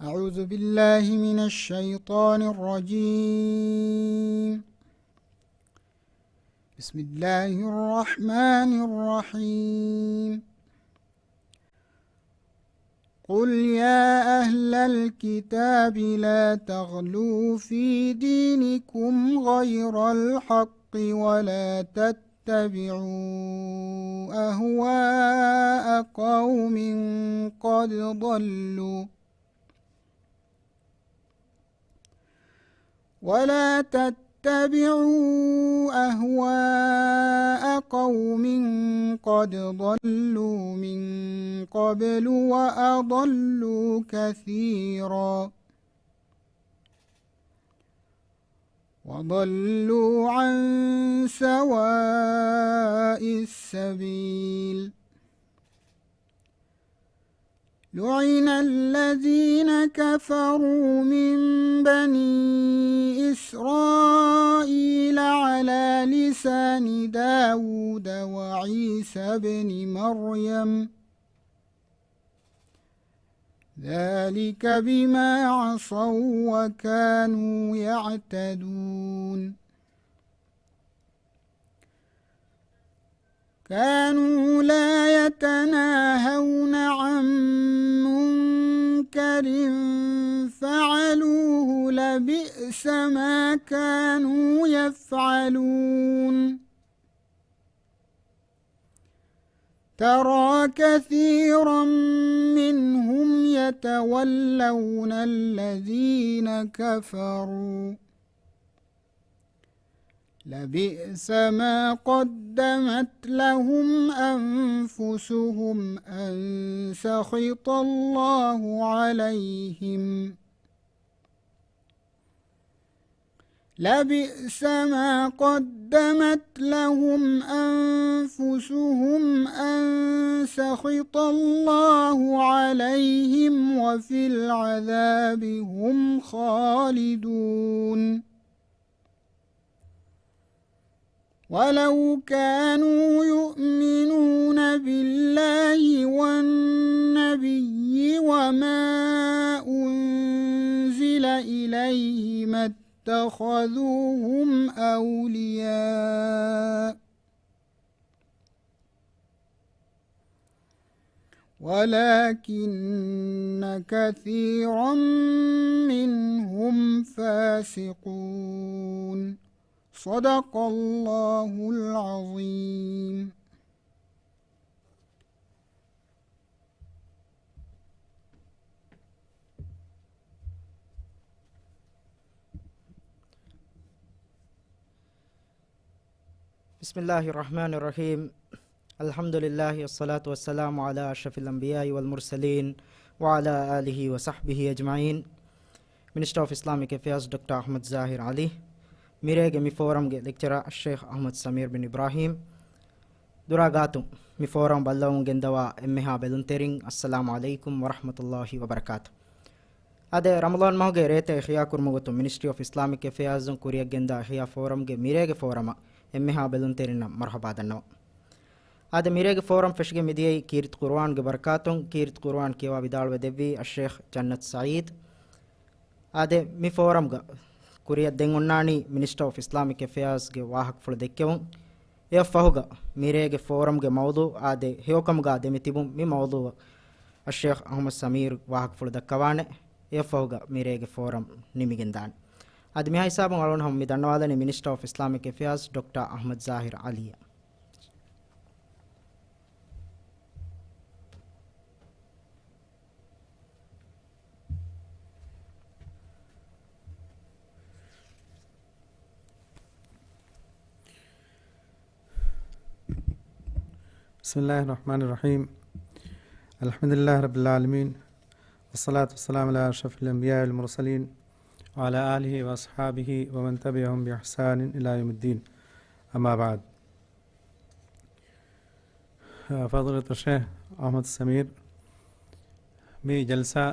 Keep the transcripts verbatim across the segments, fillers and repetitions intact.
أعوذ بالله من الشيطان الرجيم. بسم الله الرحمن الرحيم. قل يا أهل الكتاب لا تغلوا في دينكم غير الحق ولا تتبعوا أهواء قوم قد ضلوا ولا تتبعوا أهواء قوم قد ضلوا من قبل وأضلوا كثيرا وضلوا عن سواء السبيل. لعن الذين كفروا من بني إسرائيل على لسان داود وعيسى بن مريم، ذلك بما عصوا وكانوا يعتدون. كانوا لا يتناهون عن منكر فعلوه، لبئس ما كانوا يفعلون. ترى كثيرا منهم يتولون الذين كفروا، لبئس ما قدمت لهم أنفسهم أن سخط الله عليهم، لبئس ما قدمت لهم أنفسهم أن سخط الله عليهم وفي العذاب هم خالدون. ولو كانوا يؤمنون بالله والنبي وما أنزل إليه ما اتخذوهم أولياء ولكن كثيرا منهم فاسقون. صدق الله العظيم. بسم الله الرحمن الرحيم. الحمد لله والصلاة والسلام على أشرف الأنبياء والمرسلين وعلى آله وصحبه أجمعين. މިނިސްޓަރ އޮފް އިސްލާމިކް އެފެއާޒް ޑޮކްޓަރ އަޙްމަދު ޒާހިރު ޢަލީ މިރޭގެ މި ފޯރަމްގެ ލެކްޗަރަރ އައްޝައިޚް އަޙްމަދު ސަމީރު ބިން އިބްރާހީމް. ދުރާ ގާތުން މި ފޯރަމް ބައްލަވަމުން ގެންދަވާ އެންމެހާ ބެލުންތެރިން، އައްސަލާމު ޢަލައިކުމް ވަރަޙްމަތުﷲި ވަބަރަކާތު. އާދެ، ރަމަޟާން މަހުގެ ރޭތައް އިޙްޔާ ކުރުމުގެ ގޮތުން މިނިސްޓްރީ އޮފް އިސްލާމިކް އެފެއާޒުން ކުރިއަށް ގެންދާ އިޙްޔާ ފޯރަމްގެ މިރޭގެ ފޯރަމަށް އެންމެހާ ބެލުންތެރިންނަށް މަރުޙަބާ ދަންނަވަން. އާދެ، މިރޭގެ ފޯރަމް ފެށިގެން މިދިޔައީ ކީރިތި ޤުރުއާންގެ ބަރަކާތުން. ކީރިތި ޤުރުއާން ކިޔަވާ ވިދާޅުވެ ދެއްވީ އައްޝައިޚް ޖަންނަތު ސަޢީދު. އާދެ، މި ފޯރަމްގަ ކުރިއަށް ދެން އޮންނާނީ މިނިސްޓަރ އޮފް އިސްލާމިކް އެފެއާޒްގެ ވާހަކަފުޅު ދެއްކެވުން. އެއަށްފަހުގަ މިރޭގެ ފޯރަމްގެ މައުޟޫޢު، އާދެ، ހެޔޮކަމުގަ ދެމިތިބުން މި މައުޟޫޢަށް އައްޝައިޚް އަޙްމަދު ސަމީރު ވާހަކަފުޅު ދައްކަވާނެ. އެއަށްފަހުގަ މިރޭގެ ފޯރަމް ނިމިގެންދާނެ. އަދި މިހާ ހިސާބުން އަޅުގަނޑު ހަމަ މި ދަންނަވާލަނީ މިނިސްޓަރ އޮފް އިސްލާމިކް އެފެއާޒް ޑޮކްޓަރ އަޙްމަދު ޒާހިރު ޢަލީއަށް. بسم الله الرحمن الرحيم. الحمد لله رب العالمين. والصلاة والسلام على أشرف الأنبياء والمرسلين وعلى آله وأصحابه ومن تبعهم بإحسان إلى يوم الدين. أما بعد. ފަޟީލަތު ޝޭޚް އަޙްމަދު ސަމީރު، މި ޖަލްސާ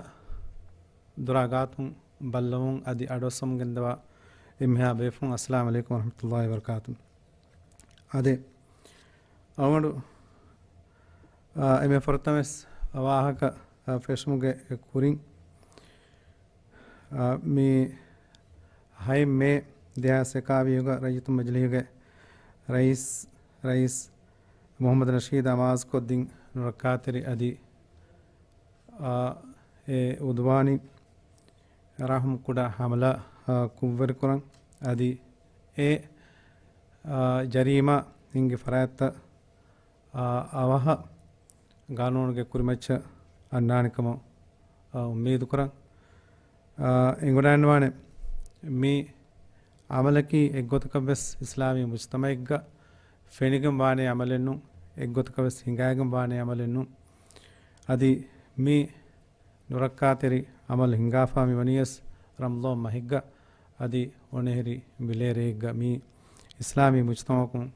ދުރާ ގާތުން ބައްލަވަމުން އަދި އަޑުއައްސަމުން ގެންދަވާ އެންމެހާ ބޭފުޅުން، އައްސަލާމު ޢަލައިކުމް ވަރަޙްމަތުﷲި ވަބަރަކާތު. އާދެ، އަޅުގަނޑު، އާ، އެންމެ ފުރަތަމަވެސް ވާހަކަ، އާ، ފެށުމުގެ ކުރިން، އާ، މި ހަތް މޭ ދެހާސް އެކާވީހުގަ ރައްޔިތުން މަޖިލީހުގެ ރައީސް، ރައީސް މުޙައްމަދު ނަޝީދަށް އަމާޒުކޮށްދިން ނުރައްކާތެރި އަދި، އާ، އެ އުދުވާނީ ރަޙުމް ކުޑަ ޙަމަލާ، އާ، ކުށްވެރިކުރަން އަދި އެ، އާ، ޖަރީމާ ހިންގި ފަރާތްތައް، އާ، އަވަހަށް ގާނޫނުގެ ކުރިމައްޗަށް އަންނާނެ ކަމަށް، އާ، އުއްމީދު ކުރަން. އާ، އެނގުނާންވާނެ މި އަމަލަކީ އެއްގޮތަކަށް ވެސް އިސްލާމީ މުޖްތަމައެއްގަ ފެނިގެން ވާނޭ އަމަލެއް ނޫން، އެއްގޮތަކަށް ވެސް ހިނގާގެން ވާނޭ އަމަލެއް ނޫން. އަދި މި ނުރައްކާތެރި އަމަލު ހިނގާފާ މިވަނީވެސް ރަމްޟާން މަހެއްގަ އަދި އޮނެހިރި ބިލޭރޭގަ މި އިސްލާމީ މުޖްތަމަޢަކުން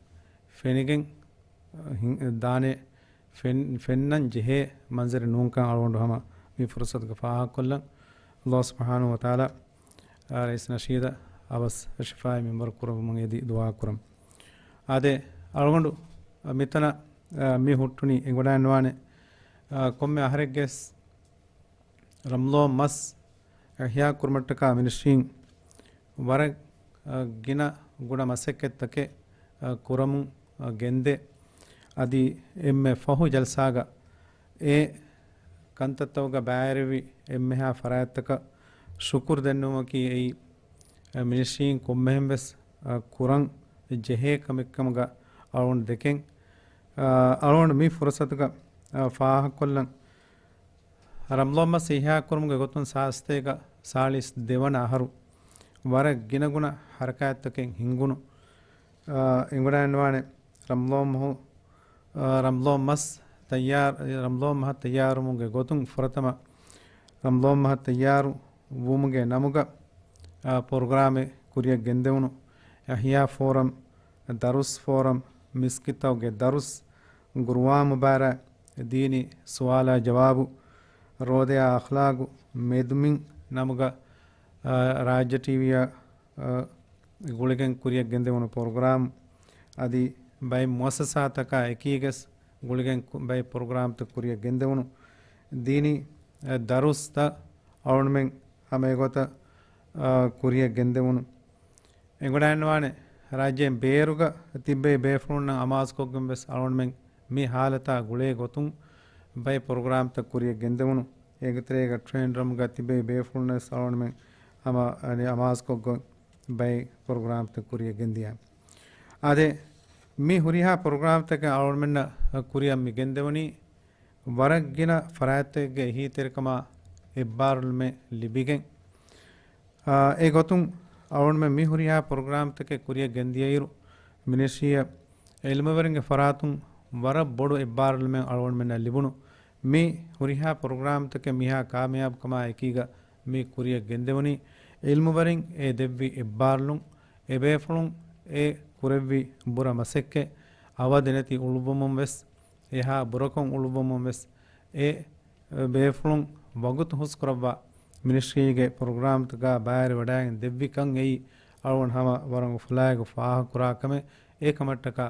ފެނިގެން، އަ، ހިން-، ދާނެ ފެން-، ފެންނަން ޖެހޭ މަންޒަރެއް ނޫންކަން އަޅުގަނޑު ހަމަ މި ފުރުސަތުގަ ފާހަގަކޮށްލަން. ﷲ ސުބްޙާނަހޫ ވަތަޢާލާ، އާ، ރައީސް ނަޝީދަށް އަވަސް ޝިފާއި މިންވަރު ކުރައްވުމަށް އެދި ދުޢާ ކުރަން. އާދެ، އަޅުގަނޑު މިތަނަށް، އާ، މި ހުއްޓުނީ އެނގުނާންވާނެ، އާ، ކޮންމެ އަހަރެއްގެސް ރަމްޟާން މަސް އިޙްޔާ ކުރުމަށްޓަކާ މިނިސްޓްރީން ވަރަށް، އަ، ގިނަ ގުނަ މަސައްކަތްތަކެއް، އަ، ކުރަމުން، އަ، ގެންދޭ. އަދި އެންމެ ފަހު ޖަލްސާގަ އެ ކަންތައްތަކުގަ ބައިވެރިވި އެންމެހާ ފަރާތްތަކަށް ޝުކުރު ދެންނެވުމަކީ އެއީ، އަ، މިނިސްޓްރީން ކޮންމެހެން ވެސް، އަ، ކުރަން ޖެހޭ ކަމެއްކަމުގަ އަޅުގަނޑު ދެކެން، އަ، އަޅުގަނޑު މި ފުރުސަތުގަ، އަ، ފާހަގަކޮށްލަން. ރަމްޟާން މަސް އިޙްޔާކުރުމުގެ ގޮތުން ސާސްތޭކަ ސާޅީސް ދެވަނަ އަހަރު ވަރަށް ގިނަގުނަ ޙަރަކާތްތަކެއް ހިންގުނު، އާ، އެނގުނާންވާނެ ރަމްޟާން މަހު، އާ، ރަމްޟާން މަސް ތައްޔާރު، ރަމްޟާން މަހަށް ތައްޔާރުވުމުގެ ގޮތުން ފުރަތަމަ ރަމްޟާން މަހަށް ތައްޔާރު ވުމުގެ ނަމުގަ، އާ، ޕްރޮގްރާމެއް ކުރިއަށް ގެންދެވުނު. އިޙްޔާ ފޯރަމް، ދަރުސް ފޯރަމް، މިސްކިތްތަކުގެ ދަރުސް، ގުރުއާން މުބާރާތް، ދީނީ ސުވާލާ ޖަވާބު، ރޯދަޔާ އަޚްލާގު، މެދުމިން ނަމުގަ، އާ، ރާއްޖެ ޓީވީއާ، އާ، ގުޅިގެން ކުރިއަށް ގެންދެވުނު ޕްރޮގްރާމް، އަދި ބައެއް މުއައްސަސާތަކާ އެކީގަސް ގުޅިގެން ކު-، ބައެއް ޕްރޮގްރާމްތައް ކުރިއަށް ގެންދެވުނު. ދީނީ، އަ، ދަރުސްތައް އަޅުގަނޑުމެން ހަމަ އެގޮތަށް، އާ، ކުރިއަށް ގެންދެވުނު. އެނގުނާންވާނެ، ރާއްޖޭން ބޭރުގަ ތިއްބެވި ބޭފުޅުންނަށް އަމާޒުކޮށްގެން ވެސް އަޅުގަނޑުމެން މި ހާލަތާ ގުޅޭ ގޮތުން ބައެއް ޕްރޮގްރާމްތައް ކުރިއަށް ގެންދެވުނު. އޭގެ ތެރޭގަ ޓްރެއިން ރޫމްގަ ތިބޭ ބޭފުޅުންނަށް ވެސް އަޅުގަނޑުމެން ހަމަ އަނެއް އަމާޒުކޮށްގޮތް ބައެއް ޕްރޮގްރާމްތައް ކުރިއަށް ގެންދިޔަ. އާދެ، މި ހުރިހާ ޕްރޮގްރާމްތަކެއް އަޅުގަނޑުމެންނަށް ކުރިއަށް މި ގެންދެވުނީ ވަރަށް ގިނަ ފަރާތްތަކެއްގެ އެހީތެރިކަމާ އެއްބާރުލުމެއް ލިބިގެން. އާ، އެގޮތުން އަޅުގަނޑުމެން މި ހުރިހާ ޕްރޮގްރާމްތަކެއް ކުރިއަށް ގެންދިޔައިރު، މިނިސްޓްރީއަށް ޢިލްމުވެރިންގެ ފަރާތުން ވަރަށް ބޮޑު އެއްބާރުލުމެއް އަޅުގަނޑުމެންނަށް ލިބުނު. މި ހުރިހާ ޕްރޮގްރާމްތަކެއް މިހާ ކާމިޔާބުކަމާ އެކީގަ މި ކުރިއަށް ގެންދެވުނީ، ޢިލްމުވެރިން އެ ދެއްވި އެއްބާރުލުން، އެބޭފުޅުން އެ ކުރެއްވި ބުރަ މަސައްކަތް، އަވަދި ނެތި އުޅުއްވުމުން ވެސް، އެހާ ބުރަކޮށް އުޅުއްވުމުން ވެސް، އެ ބޭފުޅުން ވަގުތު ހުސްކުރައްވާ، މިނިސްޓްރީގެ ޕްރޮގްރާމްތަކާ ބައިވެރިވަޑައިގެން ދެއްވިކަން އެއީ އަޅުގަނޑު ހަމަ ވަރަށް އުފުލާއެކު ފާހަގަކުރާ ކަމެއް. އެކަމަށްޓަކާ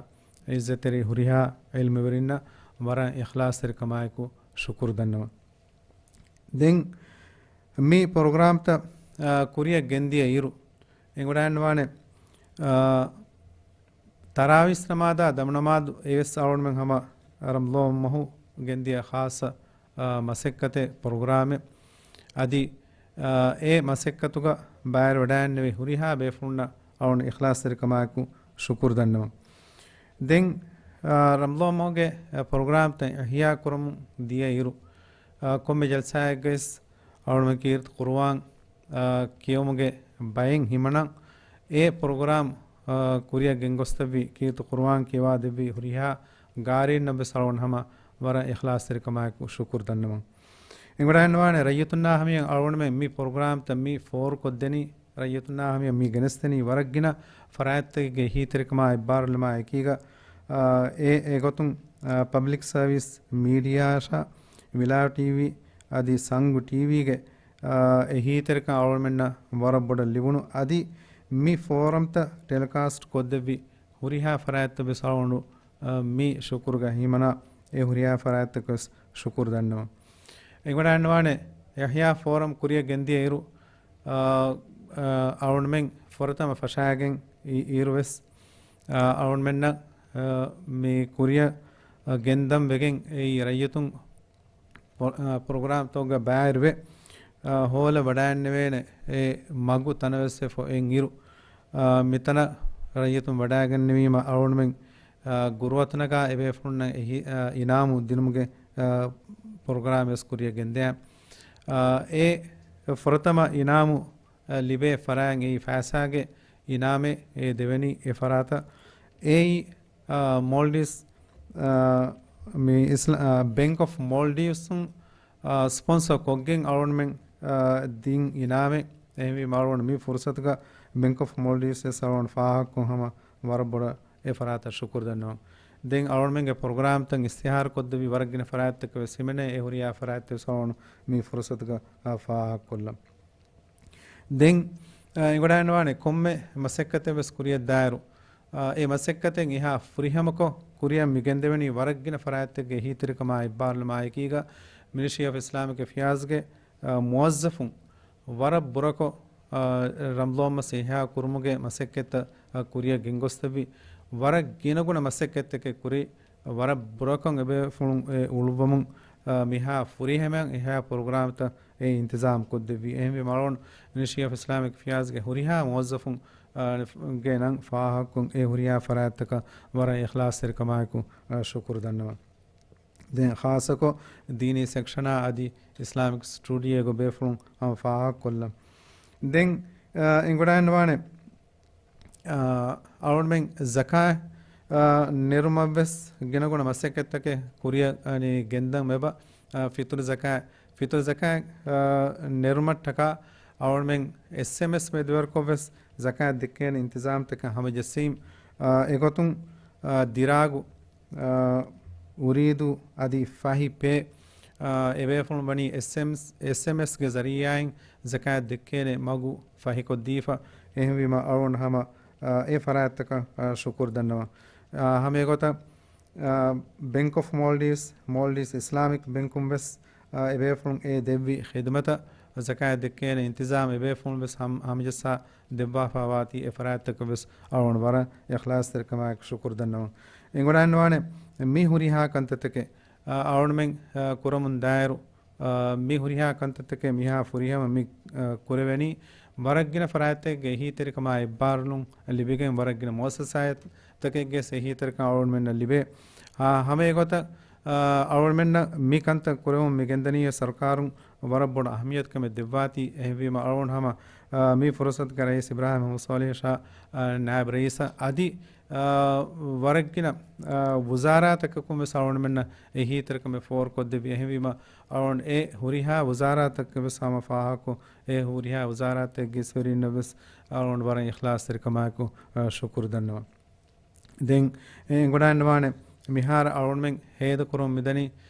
ޢިއްޒަތްތެރި ހުރިހާ ޢިލްމުވެރިންނަށް ވަރަށް އިޚްލާޞްތެރިކަމާއެކު ޝުކުރު ދަންނަވަން. ދެން މި ޕްރޮގްރާމްތައް، އާ، ކުރިއަށް ގެންދިޔަ އިރު، އެނގުނާންވާނެ، އާ، ތަރާވީސް ނަމާދާ ދަމުނަމާދު އެވެސް އަޅުގަނޑުމެން ހަމަ ރަމްޟާން މަހު ގެންދިޔަ ޚާއްޞަ، އާ، މަސައްކަތެއް ޕްރޮގްރާމެއް. އަދި، އާ، އެ މަސައްކަތުގަ ބައިވެރިވަޑައިގެންނެވި ހުރިހާ ބޭފުޅުންނަށް އަޅުގަނޑު އިޚްލާޞްތެރިކަމާއެކު ޝުކުރު ދަންނަވަން. ދެން، އާ، ރަމްޟާން މަހުގެ، އާ، ޕްރޮގްރާމްތައް އިޙްޔާ ކުރަމުން ދިޔަ އިރު، އާ، ކޮންމެ ޖަލްސާއެއްގައިސް އަޅުގަނޑު ކީރިތި ޤުރުއާން، އާ، ކިޔެވުމުގެ ބައެއް ހިމަނަން އެ ޕްރޮގްރާމް، އާ، ކުރިއަށް ގެންގޮސްދެއްވި ކީރިތި ޤުރުއާން ކިޔަވާ ދެއްވި ހުރިހާ ގާރީންނަށް ވެސް އަޅުގަނޑު ހަމަ ވަރަށް އިޚްލާޞްތެރިކަމާއެކު ޝުކުރު ދަންނަވަން. އެނގުނާންވާނެ ރައްޔިތުންނާ ހަމަޔަށް އަޅުގަނޑުމެން މި ޕްރޮގްރާމްތައް މި ފޯރުކޮށްދެނީ، ރައްޔިތުންނާ ހަމަޔަށް މި ގެނެސްދެނީ ވަރަށް ގިނަ ފަރާތްތަކެއްގެ އެހީތެރިކަމާ އެއްބާރުލުމާ އެކީގަ، އާ، އެ، އެގޮތުން، އާ، ޕަބްލިކް ސަރވިސް މީޑިއާއަށާ ވިލާ ޓީވީ އަދި ސަންގު ޓީވީގެ، އާ، އެހީތެރިކަން އަޅުގަނޑުމެންނަށް ވަރަށް ބޮޑަށް ލިބުނު. އަދި މި ފޯރަމްތައް ޓެލިކާސްޓް ކޮށްދެއްވި ހުރިހާ ފަރާތްތައް ވެސް އަޅުގަނޑު، އާ، މި ޝުކުރުގަ ހިމަނާ، އެ ހުރިހާ ފަރާތްތަކަށް ވެސް ޝުކުރު ދަންނަވަން. އެނގުނާންވާނެ ޔަޙްޔާ ފޯރަމް ކުރިއަށް ގެންދިޔަ އިރު، އާ، އާ، އަޅުންމެން ފުރަތަމަ ފަށާގެން އި-، އިރުވެސް، އާ، އަޅުންމެންނަށް، އާ، މި ކުރިއަށް، އާ، ގެންދަން ވެގެން އެއީ ރައްޔިތުން ޕްރޮ-، އާ، ޕްރޮގްރާމްތަކުގަ ބައިވެރިވެ، އާ، ހޯލަ ވަޑައިންނެވޭނެ އެ މަގު ތަނަވެސް އެ ފޮ-، އެއް އިރު، އާ، މިތަނަށް ރައްޔިތުން ވަޑައިގެންނެވީމަ އަޅުންމެން، އާ، ގުރުއަތުނަކާ އެބޭފުޅުންނަށް އެހި-، އާ، އިނާމު ދިނުމުގެ، އާ، ޕްރޮގްރާމް ވެސް ކުރިއަށް ގެންދެޔާ. އާ، އެ ފުރަތަމަ އިނާމު، އާ، ލިބޭ ފަރާތް އެއީ ފައިސާގެ އިނާމެއް، އެ ދެވެނީ އެ ފަރާތަށް. އެއީ، އާ، މޯލްޑިވްސް، އާ، މި އިސްލާ-، އާ، ބެންކް އޮފް މޯލްޑިވްސުން، އާ، ސްޕޮންސަރ ކޮށްގެން އަޅުންމެން، އާ، ދިން އިނާމެއް. އެހެންވީމަ އަޅުން މި ފުރުސަތުގަ ބެންކް އޮފް މޯލްޑިވްސް ވެސް އަޅުން ފާހަގަކޮށް ހަމަ ވަރަށް ބޮޑަށް އެ ފަރާތަށް ޝުކުރު ދަންނަވަން. ދެން އަޅުންމެންގެ ޕްރޮގްރާމްތައް އިސްތިހާރު ކޮށްދެއްވި ވަރަށް ގިނަ ފަރާތްތަކެއް ވެސް ހިމެނޭ، އެ ހުރިހާ ފަރާތްތައް ވެސް އަޅުން މި ފުރުސަތުގަ، އާ، ފާހަގަކޮށްލަން. ދެން، އާ، އެނގިވަޑައިގަންނަވާނެ ކޮންމެ މަސައްކަތެއް ވެސް ކުރިއަށްދާއިރު، އާ، އެ މަސައްކަތެއް އެހާ ފުރިހަމަކޮށް ކުރިއަށް މި ގެންދެވެނީ ވަރަށް ގިނަ ފަރާތްތެއްގެ އެހީތެރިކަމާ އެއްބާރުލުމާ އެކީގަ މިނިސްޓްރީ އޮފް އިސްލާމިކް އެފެއާޒްގެ، އާ، މުވައްޒަފުން ވަރަށް ބުރަކޮށް، އާ، ރަމަޟާން މަސް އިޙްޔާ ކުރުމުގެ މަސައްކަތްތައް، އާ، ކުރިއަށް ގެންގޮސްދެއްވި ވަރަށް ގިނަގުނަ މަސައްކަތްތަކެއް ކުރި، ވަރަށް ބުރަކޮށް އެބޭފުޅުން އެ އުޅުއްވަމުން، އާ، މިހާ ފުރިހަމައަށް އެހާ ޕްރޮގްރާމްތައް އެ އިންތިޒާމް ކޮށްދެއްވީ. އެހެންވީމަ އަޅުން މިނިސްޓްރީ އޮފް އިސްލާމިކް އެފެއާޒްގެ ހުރިހާ މުވައްޒަފުން، އާ، ގެ ނަން ފާހަގަކޮށް އެ ހުރިހާ ފަރާތްތަކަށް ވަރަށް އިޚްލާޞްތެރިކަމާއެކު، އާ، ޝުކުރު ދަންނަވަން. ދެން ޚާއްޞަކޮށް ދީނީ ސެކްޝަނާ އަދި އިސްލާމިކް ސްޓޫޑިއޯގެ ބޭފުޅުން ހަމަ ފާހަގަކޮށްލަން. ދެން، އާ، އެނގިވަޑައިގަންނަވާނެ، އާ، އަޅުގަނޑުމެން ޒަކާތް، އާ، ނެރުމަށްވެސް ގިނަގުނަ މަސައްކަތްތަކެއް ކުރިއަށް، އަނެއް، ގެންދަން އެބަ، އާ، ފިތުރު ޒަކާތް، ފިތުރު ޒަކާތް، އާ، ނެރުމަށްޓަކާ އަޅުގަނޑުމެން އެސްއެމްއެސް މެދުވެރިކޮށްވެސް ޒަކާތް ދެއްކޭނެ އިންތިޒާމްތަކެއް ހަމަޖެއްސީމް. އާ، އެގޮތުން، އާ، ދިރާގު، އާ، އުރީދޫ އަދި ފަހި ޕޭ، އާ، އެބޭފުޅުން ވަނީ އެސްއެމް، އެސްއެމްއެސްގެ ޒަރީޢާއިން ޒަކާތް ދެއްކޭނެ މަގު ފަހިކޮށްދީފަ. އެހެންވީމަ އަޅުގަނޑު ހަމަ، އާ، އެ ފަރާތްތަކަށް، އާ، ޝުކުރު ދަންނަވަން. އާ، ހަމަ އެގޮތަށް، އާ، ބެންކް އޮފް މޯލްޑިވްސް، މޯލްޑިވްސް އިސްލާމިކް ބެންކުން ވެސް، އާ، އެބޭފުޅުން އެ ދެއްވި ޚިދުމަތަށް ޒަކާތް ދެއްކޭނެ އިންތިޒާމް އެބޭފުޅުން ވެސް ހަމް-، ހަމަޖައްސާ ދެއްވާފާވާތީ އެ ފަރާތްތަކަށް ވެސް އަޅުގަނޑު ވަރަށް އިޚްލާޞްތެރިކަމާއެކު ޝުކުރު ދަންނަވަން. އެނގިވަޑައިގަންނަވާނެ މި ހުރިހާ ކަންތައްތަކެއް، އާ، އަޅުގަނޑުމެން، އާ، ކުރަމުން ދާއިރު، އާ، މި ހުރިހާ ކަންތައްތަކެއް މިހާ ފުރިހަމަ މި، އާ، ކުރެވެނީ ވަރަށް ގިނަ ފަރާތްތަކެއްގެ އެހީތެރިކަމާ އެއްބާރުލުން ލިބިގެން ވަރަށް ގިނަ މުއައްސަސާތަކެއްގެ އެހީތެރިކަން އަޅުގަނޑުމެންނަށް ލިބޭ. އާ، ހަމަ އެގޮތަށް، އާ، އަޅުގަނޑުމެންނަށް މި ކަންތައް ކުރެވުން މި ގެންދަނީ ސަރުކާރުން ވަރަށް ބޮޑު އަހަމިއްޔަތުކަމެއް ދެއްވާތީ. އެހެންވީމަ އަޅުގަނޑު ހަމަ، އާ، މި ފުރުސަތުގަ ރައީސް އިބްރާހިމް މުހައްމަދު ޞާލިޙް ޝާ، އާ، ނާއިބް ރައީސަށް އަދި، އާ، ވަރަށް ގިނަ، އާ، ވުޒާރާތަކަކުން ވެސް އަޅުގަނޑުމެންނަށް އެހީތެރިކަމެއް ފޯރުކޮށްދެއްވި. އެހެންވީމަ އަޅުގަނޑު އެ ހުރިހާ ވުޒާރާތަކަށް ވެސް ހަމަ ފާހަގަކޮށް، އެ ހުރިހާ ވުޒާރާތެއްގެ އިސްވެރިންނަށް ވެސް އަޅުގަނޑު ވަރަށް އިޚްލާޞްތެރިކަމާއެކު، އާ، ޝުކުރު ދަންނަވަން. ދެން އެ އެނގިވަޑައިގަންނަވާނެ މިހާރު އަޅުގަނޑުމެން ހޭދަކުރަމުން މިދަނީ،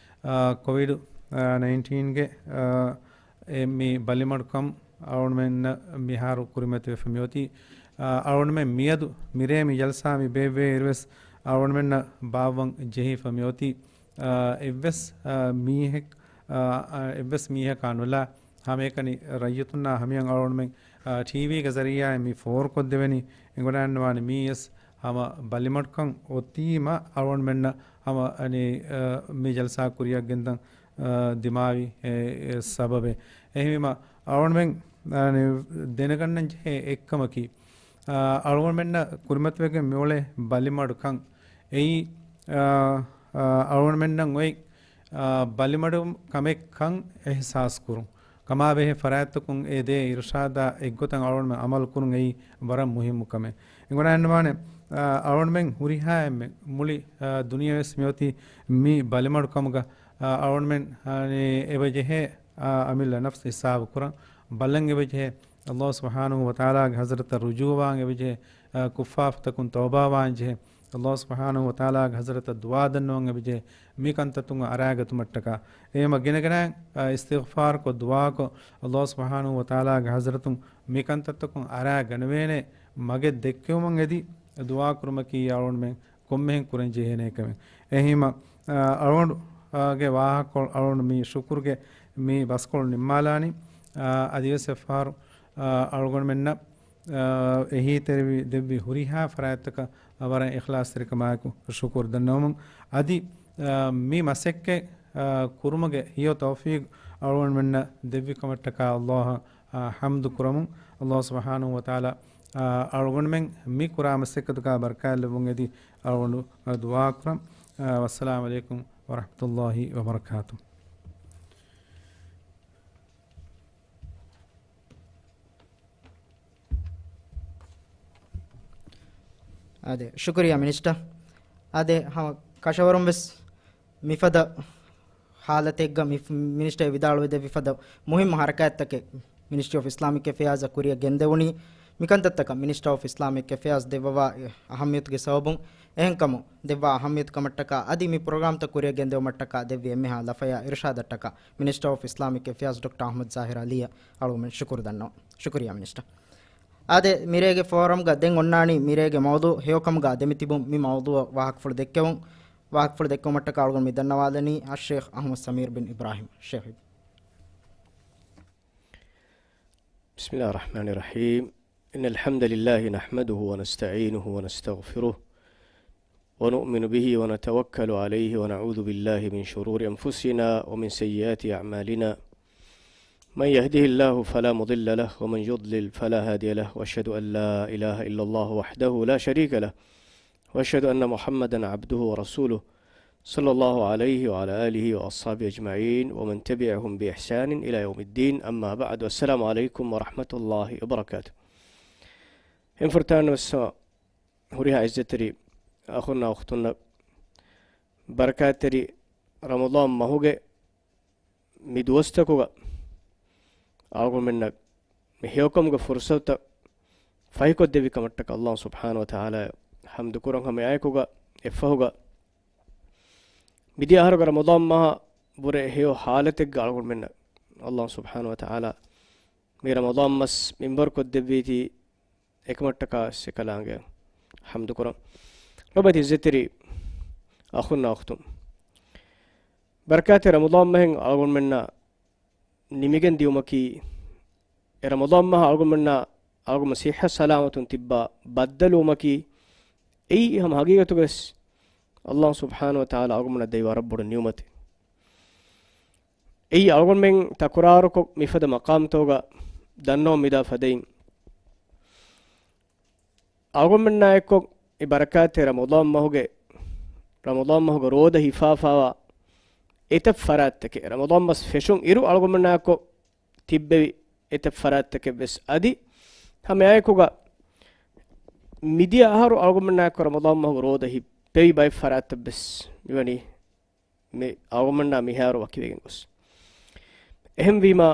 އާ، ކޮވިޑް، އާ، ނައިންޓީންގެ، އާ، އެ މި ބަލިމަޑުކަން އަޅުގަނޑުމެންނަށް މިހާރު ކުރިމަތިވެފަ މިއޮތީ. އާ، އަޅުގަނޑުމެން މިއަދު މިރޭ މި ޖަލްސާ މި ބޭއްވޭ އިރުވެސް އަޅުގަނޑުމެންނަށް ބާއްވަން ޖެހިފަ މިއޮތީ. އާ، އެއްވެސް، އާ، މީހެއް، އާ، އާ، އެއްވެސް މީހަކާ ނުލާ ހަމައެކަނި ރައްޔިތުންނާ ހަމަޔަށް އަޅުގަނޑުމެން، އާ، ޓީވީގެ ޒަރީޢާއިން މި ފޯރުކޮށްދެވެނީ. އެނގިވަޑައިގަންނަވާނެ މީވެސް ހަމަ ބަލިމަޑުކަން އޮތީމަ އަޅުގަނޑުމެންނަށް ހަމަ އަނި، އާ، މި ޖަލްސާ ކުރިއަށް ގެންދަން، އާ، ދިމާވި، އެ، އެ، ސަބަބެއް. އެހެންވީމަ އަޅުގަނޑުމެން، އަނި، ދެނެގަންނަން ޖެހޭ އެއްކަމަކީ، އާ، އަޅުގަނޑުމެންނަށް ކުރިމަތިވެގެން މިއުޅޭ ބަލިމަޑުކަން އެއީ، އާ، އާ، އަޅުގަނޑުމެންނަށް އޮތް، އާ، ބަލިމަޑު ކަމެއްކަން އިޙްސާސް ކުރުން. ކަމާބެހޭ ފަރާތްތަކުން އެ ދޭ އިރުޝާދާ އެއްގޮތަށް އަޅުގަނޑުމެން އަމަލު ކުރުން އެއީ ވަރަށް މުހިއްމު ކަމެއް. އެނގިވަޑައިގަންނަވާނެ، އާ، އަޅުގަނޑުމެން ހުރިހާ އެންމެ މުޅި، އާ، ދުނިޔެވެސް މިއޮތީ މި ބަލިމަޑުކަމުގަ، އާ، އަޅުގަނޑުމެން، އާ، އެބަޖެހޭ، އާ، އަމިއްލަ ނަފްސު ހިސާބު ކުރަން. ބަލަން އެބަޖެހޭ، ﷲ ސުބްޙާނަހޫ ވަތަޢާލާގެ ޙަޟްރަތަށް ރުޖޫޢަވާން އެބަޖެހޭ، އާ، ކުށްފާފަތަކުން ތައުބާވާން ޖެހޭ، ﷲ ސުބްޙާނަހޫ ވަތަޢާލާގެ ޙަޟްރަތަށް ދުޢާ ދަންނަވަން އެބަޖެހޭ، މި ކަންތައްތަކުން އަރާގަތުމަށްޓަކާ. އެހެންވީމަ ގިނަގިނައިން، އާ، އިސްތިޣްފާރުކޮށް ދުޢާކޮށް، ﷲ ސުބްޙާނަހޫ ވަތަޢާލާގެ ޙަޟްރަތުން މި ކަންތައްތަކުން އަރާ ގަނެވޭނެ މަގެއް ދެއްކެވުމަށް އެދި ދުޢާކުރުމަކީ އަޅުގަނޑުމެން ކޮންމެހެން ކުރަން ޖެހޭނެ ކަމެއް. އެހެންވީމަ، އާ، އަޅުގަނޑު، އާ، ގެ ވާހަކަކޮޅު އަޅުގަނޑު މި ޝުކުރުގެ މި ބަސްކޮޅު ނިންމާލާނީ. އާ، އަދިވެސް އެއްފަހަރު، އަޅުގަނޑުމެންނަށް އެހީތެރިވި ދެއްވި ހުރިހާ ފަރާތްތަކަށް ވަރަށް އިޚްލާޞްތެރިކަމާއެކު ޝުކުރު ދަންނަވަމުން. އަދި މި މަސައްކަތް ކުރުމުގެ ހެޔޮ ތައުފީޤު އަޅުގަނޑުމެންނަށް ދެއްވި ކަމަށްޓަކާ ﷲ އަށް ޙަމްދު ކުރަމުން. ﷲ ސުބްޙާނަހޫ ވަތަޢާލާ އަޅުގަނޑުމެން މި ކުރާ މަސައްކަތުގަ ބަރަކާތް ލެއްވުން އެދި އަޅުގަނޑު ދުޢާ ކުރަން. ވައްސަލާމު ޢަލައިކުމް ވަރަޙްމަތުﷲ ވަބަރަކާތުހު. އާދެ، ޝުކުރިއްޔާ މިނިސްޓަރ. އާދެ، ހަމަ ކަށަވަރުން ވެސް މިފަދަ ހާލަތެއްގަ މި، މިނިސްޓަރ ވިދާޅުވެދެއްވި ފަދަ މުހިއްމު ހަރަކާތްތަކެއް މިނިސްޓްރީ އޮފް އިސްލާމިކް އެފެއާޒް ކުރިއަށް ގެންދެވުނީ. މިކަންތައްތަކަށް މިނިސްޓަރ އޮފް އިސްލާމިކް އެފެއާޒް ދެއްވަވާ އަހައްމިޔަތުގެ ސަބަބުން، އެހެންކަމުން ދެއްވާ އަހައްމިޔަތު ކަމަށްޓަކާ އަދި މި ޕްރޮގްރާމްތައް ކުރިއަށް ގެންދެވުމަށްޓަކާ ދެއްވި އެންމެހާ ލަފަޔާ އިރުޝާދަށްޓަކާ މިނިސްޓަރ އޮފް އިސްލާމިކް އެފެއާޒް ޑޮކްޓަރ އަޙްމަދު ޒާހިރު ޢަލީއަށް އަޅުގަނޑުމެން ޝުކުރު ދަންނަވަން. ޝުކުރިއްޔާ މިނިސްޓަރ. އާދެ، މިރޭގެ ފޯރަމްގަ ދެން އޮންނާނީ މިރޭގެ މައުޟޫޢު ހެޔޮކަމުގަ ދެމިތިބުން. މި މައުޟޫޢަށް ވާހަކަފުޅު ދެއްކެވުން، ވާހަކަފުޅު ދެއްކެވުމަށްޓަކާ އަޅުގަނޑު މި ދަންނަވާލަނީ އައްޝޭޚް އަޙްމަދު ސަމީރު ބިން އިބްރާހީމް. ޝޭޚް. بسم الله الرحمن الرحيم. إن الحمد لله نحمده ونستعينه ونستغفره ونؤمن به ونتوكل عليه ونعوذ بالله من شرور أنفسنا ومن سيئات أعمالنا. من يهده الله فلا مضل له ومن يضلل فلا هادي له، وأشهد أن لا إله إلا الله وحده لا شريك له، وأشهد أن محمدا عبده ورسوله، صلى الله عليه وعلى آله وأصحابه أجمعين ومن تبعهم بإحسان إلى يوم الدين. أما بعد، والسلام عليكم ورحمة الله وبركاته. އެން ފުރަތަމަ ހުރިހާ އިއްޒަތްތެރި އަޚުންނާ އުޚްތުންނަށް، ބަރަކާތްތެރި ރަމަޟާން މަހުގެ މި ދުވަސްތަކުގަ އަޅުގަނޑުމެންނަށް މި ހެޔޮކަމުގެ ފުރުޞަތުތައް ފަހިކޮށްދެއްވި ކަމަށްޓަކައި ﷲ ސުބްޙާނަހޫ ވަތަޢާލާއަށް ޙަމްދު ކުރަން. ހަމައެއާއެކުގަ އެއްފަހުގަ މިދިޔަ އަހަރުގެ ރަމަޟާން މަހަށް ވުރެ ހެޔޮ ޙާލަތެއްގަ އަޅުގަނޑުމެންނަށް ﷲ ސުބްޙާނަހޫ ވަތަޢާލާ މި ރަމަޟާން މަސް މިންވަރުކޮށްދެއްވީތީ، އެކަމަށްޓަކާ އެކަލާނގެ ޙަމްދު ކުރަން. ލޮބުވެތި އިއްޒަތްތެރި އަޚުންނާ އުޚްތުން، ބަރަކާތެއް ރަމަޟާން މަހެއް އަޅުގަނޑުމެންނަށް ނިމިގެން ދިޔުމަކީ، އެ ރަމަޟާން މަހަށް އަޅުގަނޑުމެންނަށް އަޅުގަނޑު ޞިއްޙަ ސަލާމަތުން ތިއްބާ ބައްދަލުވުމަކީ، އެއީ ހަމަ ހަގީގަތުގަވެސް ﷲ ސުބްޙާނަހޫ ވަތަޢާލާ އަޅުގަނޑުމެންނަށް ދެއްވި ވަރަށް ބޮޑު ނިޢުމަތެއް. އެއީ އަޅުގަނޑުމެން ތަކުރާރުކޮށް މިފަދަ މަޤާމްތަކުގަ ދަންނަވަން މިދާ ފަދައިން، އަޅުގަނޑުމެންނާ އެއްކޮށް އެ ބަރަކާތެއް ރަމަޟާން މަހުގެ، ރަމަޟާން މަހުގެ ރޯދަ ހިފާފާވާ އެތައް ފަރާތްތަކެއް، ރަމަޟާން މަސް ފެށުން އިރު އަޅުގަނޑުމެންނާ އެއްކޮށް ތިއްބެވި އެތައް ފަރާތްތަކެއް ވެސް އަދި ހަމައެއާއެކުގަ މިދިޔަ އަހަރު އަޅުގަނޑުމެންނާ އެއްކޮށް ރަމަޟާން މަހުގެ ރޯދަ ހިއްޕެވި ބައެއް ފަރާތްތައް ވެސް މިވަނީ މި އަޅުގަނޑުމެންނާ މިހާރު ވަކިވެގެން ގޮސް. އެހެންވީމާ،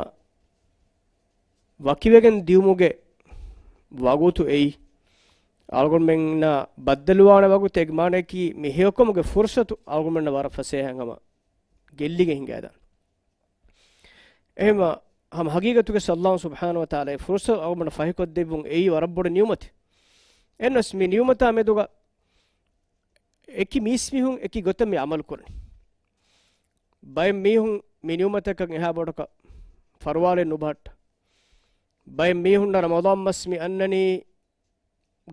ވަކިވެގެން ދިޔުމުގެ ވަގުތު އެއީ، އަޅުގަނޑުމެންނާ ބައްދަލުވާނެ ވަގުތެއް، މާނައަކީ މި ހެޔޮކަމުގެ ފުރުޞަތު އަޅުގަނޑުމެންނަށް ވަރަށް ފަސޭހައިން ހަމަ ގެއްލިގެން ހިނގައިދާނެ. އެހެންވާ، ހަމަ ހަގީގަތުގެ ﷲ ސުބްޙާނަހޫ ވަތަޢާލާ އެ ފުރުޞަތު އަޅުގަނޑުމެންނަށް ފަހިކޮށްދެއްވުން އެއީ ވަރަށް ބޮޑު ނިޢުމަތެއް. އެހެންވެސް މި ނިޢުމަތާ މެދުގަ އެކި މީސްމީހުން އެކި ގޮތަށް މި ޢަމަލު ކުރަނީ. ބައެއް މީހުން މި ނިޢުމަތަކަށް އެހާ ބޮޑަކަށް ފަރުވާލެއް ނުބަހައްޓާ. ބައެއް މީހުންނަށް ރަމަޟާން މަސް މި އަންނަނީ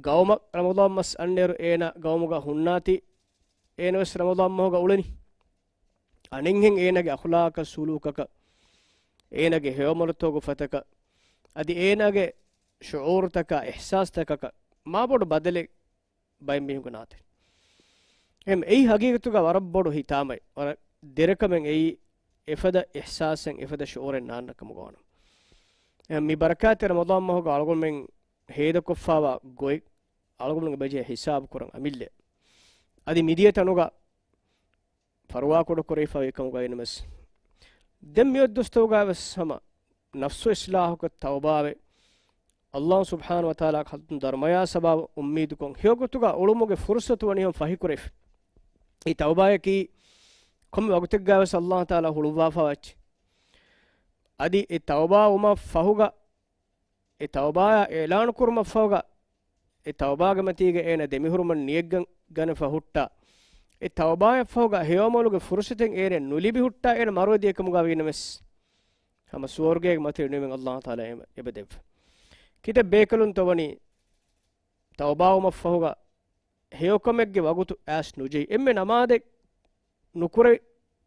ގައުމަށް ރަމަޟާން މަސް އަންނައިރު އޭނާ ގައުމުގަ ހުންނާތީ އޭނަވެސް ރަމަޟާން މަހުގަ އުޅެނީ. އަނެއްހެން އޭނާގެ އަޚުލާޤަކަށް، ސުލޫކަކަށް، އޭނާގެ ހެޔޮއަމަލުތަކުގެ ފަތަކަށް، އަދި އޭނާގެ ޝުޢޫރުތަކާ، އިޙްސާސްތަކަކަށް މާބޮޑު ބަދަލެއް ބައެއް މީހުންގެ ނާތެއް. އެހެން އެއީ ހަގީގަތުގަ ވަރަށް ބޮޑު ހިތާމައެއް، ވަރަށް ދެރަކަމެއް އެއީ އެފަދަ އިޙްސާސެއް، އެފަދަ ޝުޢޫރެއް ނާންނަ ކަމުގަ ވާނަމަ. އެހެން މި ބަރަކާތެއް ރަމަޟާން މަހުގަ އަޅުގަނޑުމެން ހޭދަކޮށްފާވާ ގޮތް އަޅުގަނޑުމެންގެ ބަޖެހޭ ހިސާބު ކުރަން އަމިއްލަ. އަދި މިދިޔަ ތަނުގަ ފަރުވާކުޑަ ކުރެވިފައި ކަމުގައި ނަމަސް، ދެން މިއޮތް ދުވަސްތަކުގަ ވެސް ހަމަ ނަފްސު އިޞްލާޙުކޮށް ތައުބާވެ، ﷲ ސުބްޙާނަހޫ ވަތަޢާލާ ކަލްތުން ދަރުމަޔާ ސަބަބު އުއްމީދުކޮށް ހެޔޮގޮތުގަ އުޅުމުގެ ފުރުޞަތު ވަނީ ހަމަ ފަހިކުރެވިފަ. އެ ތައުބާޔަކީ ކޮންމެ ވަގުތެއްގަ ވެސް ﷲ ތަޢާލާ ހުޅުއްވާފަވާ އެއްޗެއް. އަދި އެ ތައުބާ ވުމަށް ފަހުގަ އެ ތައުބާއާ އިޢުލާނު ކުރުމަށްފަހުގަ، އެ ތައުބާގެ މަތީގަ އޭނަ ދެމިހުރުމަށް ނިޔަތްގަން، ގަނެފަ ހުއްޓާ، އެ ތައުބާއަށްފަހުގަ ހެޔޮއަމަލުގެ ފުރުޞަތެއް އޭނަ ނުލިބި ހުއްޓާ، އޭނަ މަރުވެދިޔަ ކަމުގަ ވީނަމަވެސް، ހަމަ ސުވަރުގޭގެ މަތިން ނިޢުމަތް ﷲ ތަޢާލާ އެބަ، އެބަ ދެއްވާ. ކިތައް ބޭކަލުންތައް ވަނީ ތައުބާވުމަށްފަހުގަ ހެޔޮކަމެއްގެ ވަގުތު އައިސް ނުޖެހި، އެންމެ ނަމާދެއް ނުކުރެވި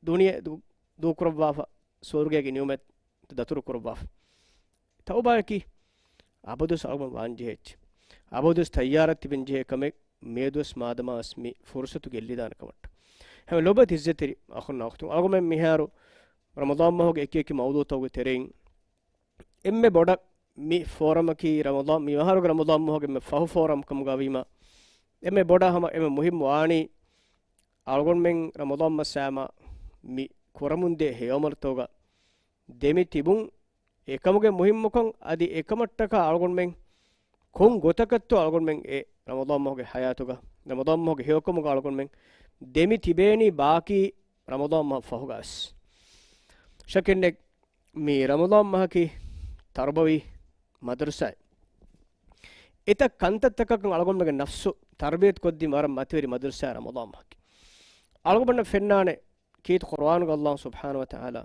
ދުނިޔެ ދޫ-، ދޫކުރައްވާފަ، ސުވަރުގޭގެ ނިޢުމަތް ދަތުރު ކުރައްވާފަ. ތައުބާއަކީ އަބަދުވެސް އަޅުގަނޑު ވާންޖެހޭ އެއްޗެއް. އަބަދުވެސް ތައްޔާރަށް ތިބެންޖެހޭ ކަމެއް. މިއަދުވެސް މާދަމާވެސް މި ފުރުސަތު ގެއްލިދާނެ ކަމަށްޓަކައި. ހަމަ ލޮބުވެތި އިއްޒަތްތެރި އަޚުންނާ އުޚްތުން، އަޅުގަނޑުމެން މިހާރު ރަމަޟާން މަހުގެ އެކި އެކި މައުޟޫޢުތަކުގެ ތެރެއިން އެންމެ ބޮޑަށް މި ފޯރަމަކީ ރަމަޟާން، މި އަހަރުގެ ރަމަޟާން މަހުގެ އެންމެ ފަހު ފޯރަމް ކަމުގައިވީމަ، އެންމެ ބޮޑަށް ހަމަ އެންމެ މުހިއްމު ވާނީ އަޅުގަނޑުމެން ރަމަޟާން މަސް ހަމަ މި ކުރަމުންދޭ ހެޔޮއަމަލުތަކުގަ ދެމި ތިބުން. އެކަމުގެ މުހިއްމުކަން އަދި އެކަމަށްޓަކާ އަޅުގަނޑުމެން ކޮން ގޮތަކަށްތޯ އަޅުގަނޑުމެން އެ ރަމަޟާން މަހުގެ ޙަޔާތުގަ، ރަމަޟާން މަހުގެ ހެޔޮކަމުގަ އަޅުގަނޑުމެން ދެމި ތިބޭނީ ބާކީ ރަމަޟާން މަހަށް ފަހުގަވެސް. ޝައްކެއްނެތް، މި ރަމަޟާން މަހަކީ ތަރުބަވީ މަދަރުސާއެއް. އެތައް ކަންތައްތަކަކަށް އަޅުގަނޑުމެންގެ ނަފްސު ތަރުބިޔަތު ކޮށްދިން ވަރަށް މަތިވެރި މަދަރުސާ ރަމަޟާން މަހަކީ. އަޅުގަނޑަށް ފެންނާނެ ކީރިތި ޤުރުއާނުގަ ﷲ ސުބްޙާނަހޫ ވަތަޢާލާ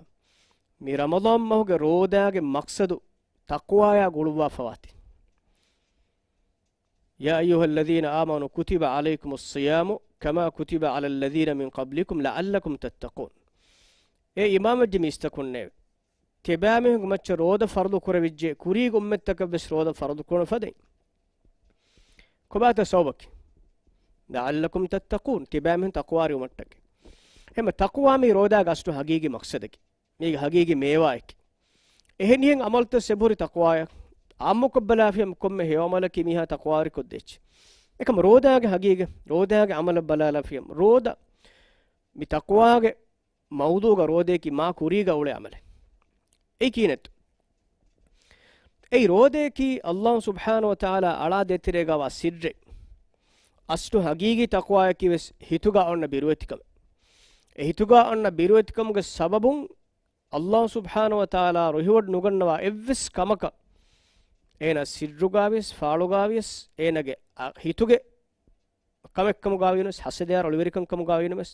މި ރަމަޟާން މަހުގެ ރޯދާގެ މަޤްޞަދު ތަޤްވާޔާ ގުޅުއްވާފަވާތީ. يا أيها الذين آمنوا كتب عليكم الصيام كما كتب على الذين من قبلكم لعلكم تتقون. އޭ އީމާންވެއްޖެ މީސްތަކުންނޭވެ! ތިބާމީހުންގެ މައްޗަށް ރޯދަ ފަރުޟު ކުރެވިއްޖެ، ކުރީގެ އުއްމަތްތަކަށްވެސް ރޯދަ ފަރުޟު ކުރުން ފަދައިން. ކޮބާތަ ސަބަބަކީ؟ لعلكم تتقون، ތިބާމީހުން ތަޤްވާވެރިވުމަށްޓަކައި. އެހެންމަ ތަޤްވާ މީ ރޯދާގެ އަސްލު ހަގީގީ މަޤްޞަދަކީ. މީގެ ހަގީގީ މޭވާއަކީ. އެހެނިހެން އަމަލުތައް އެބަހުރި ތަޤްވާޔަށް. އާއްމުކޮށްބަލާފިޔަމަ ކޮންމެ ހެޔޮ އަމަލަކީ މީހާ ތަޤްވާވެރިކޮށްދޭ އެއްޗެއް. އެކަމަ ރޯދާގެ ހަގީގަތް، ރޯދާގެ އަމަލަށް ބަލާލާފިޔަމަ ރޯދަ މި ތަޤްވާގެ މައުޟޫގަ ރޯދައަކީ މާ ކުރީގަ އުޅޭ އަމަލެއް. އެއީ ކިހިނެއްތޯ؟ އެއީ ރޯދައަކީ ﷲ ސުބްޙާނަހޫ ވަތަޢާލާ އަޅާ ދޭތެރޭގަވާ ސިއްރެއް. އަސްލު ހަގީގީ ތަޤްވާއަކީ ވެސް ހިތުގަ އޮންނަ ބިރުވެތިކަމެއް. އެ ހިތުގަ އޮންނަ ބިރުވެތިކަމުގެ ސަބަބުން ﷲ ސުބްޙާނަހޫ ވަތަޢާލާ ރުހިވޮޑި ނުގަންނަވާ އެއްވެސް ކަމަކަށް އޭނާ ސިއްރުގަވިޔަސް، ފާޅުގަވިޔަސް، އޭނާގެ އަ-، ހިތުގެ ކަމެއްކަމުގައިވީނަމަވެސް، ހަސަދަޔާ ރޮޅިވެރިކަންކަމުގައިވީނަމަވެސް،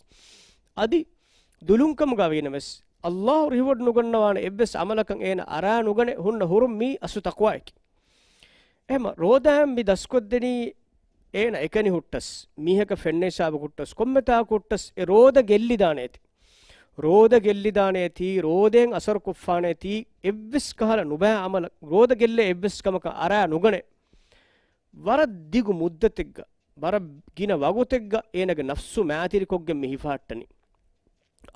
އަދި ދުލުންކަމުގައިވީނަމަވެސް، ﷲ ރުހިވޮޑި ނުގަންނަވާނެ އެއްވެސް އަމަލަކަށް އޭނަ އަރާ ނުގަނެ ހުންނަ ހުރުން މީ އަސްލު ތަޤްވާއަކީ. އެހެމަ ރޯދައިން މި ދަސްކޮށްދެނީ އޭނަ އެކަނި ހުއްޓަސް، މީހަކަށް ފެންނަ ހިސާބު ހުއްޓަސް، ކޮންމެތާކު ހުއްޓަސް އެ ރޯދަ ގެއްލިދާނެ އޭތި. ރޯދަ ގެއްލިދާނެ އޭތި، ރޯދައިން އަސަރު ކޮށްފާނެ އޭތި، އެއްވެސް ކަހަލަ ނުބައި އަމަލަށް، ރޯދަ ގެއްލޭ އެއްވެސް ކަމަކަށް އަރާ ނުގަނެ. ވަރަށް ދިގު މުއްދަތެއްގަ، ވަރަށް ގިނަ ވަގުތެއްގަ އޭނަގެ ނަފްސު މާތިރިކޮށްގެން މި ހިފަހައްޓަނީ.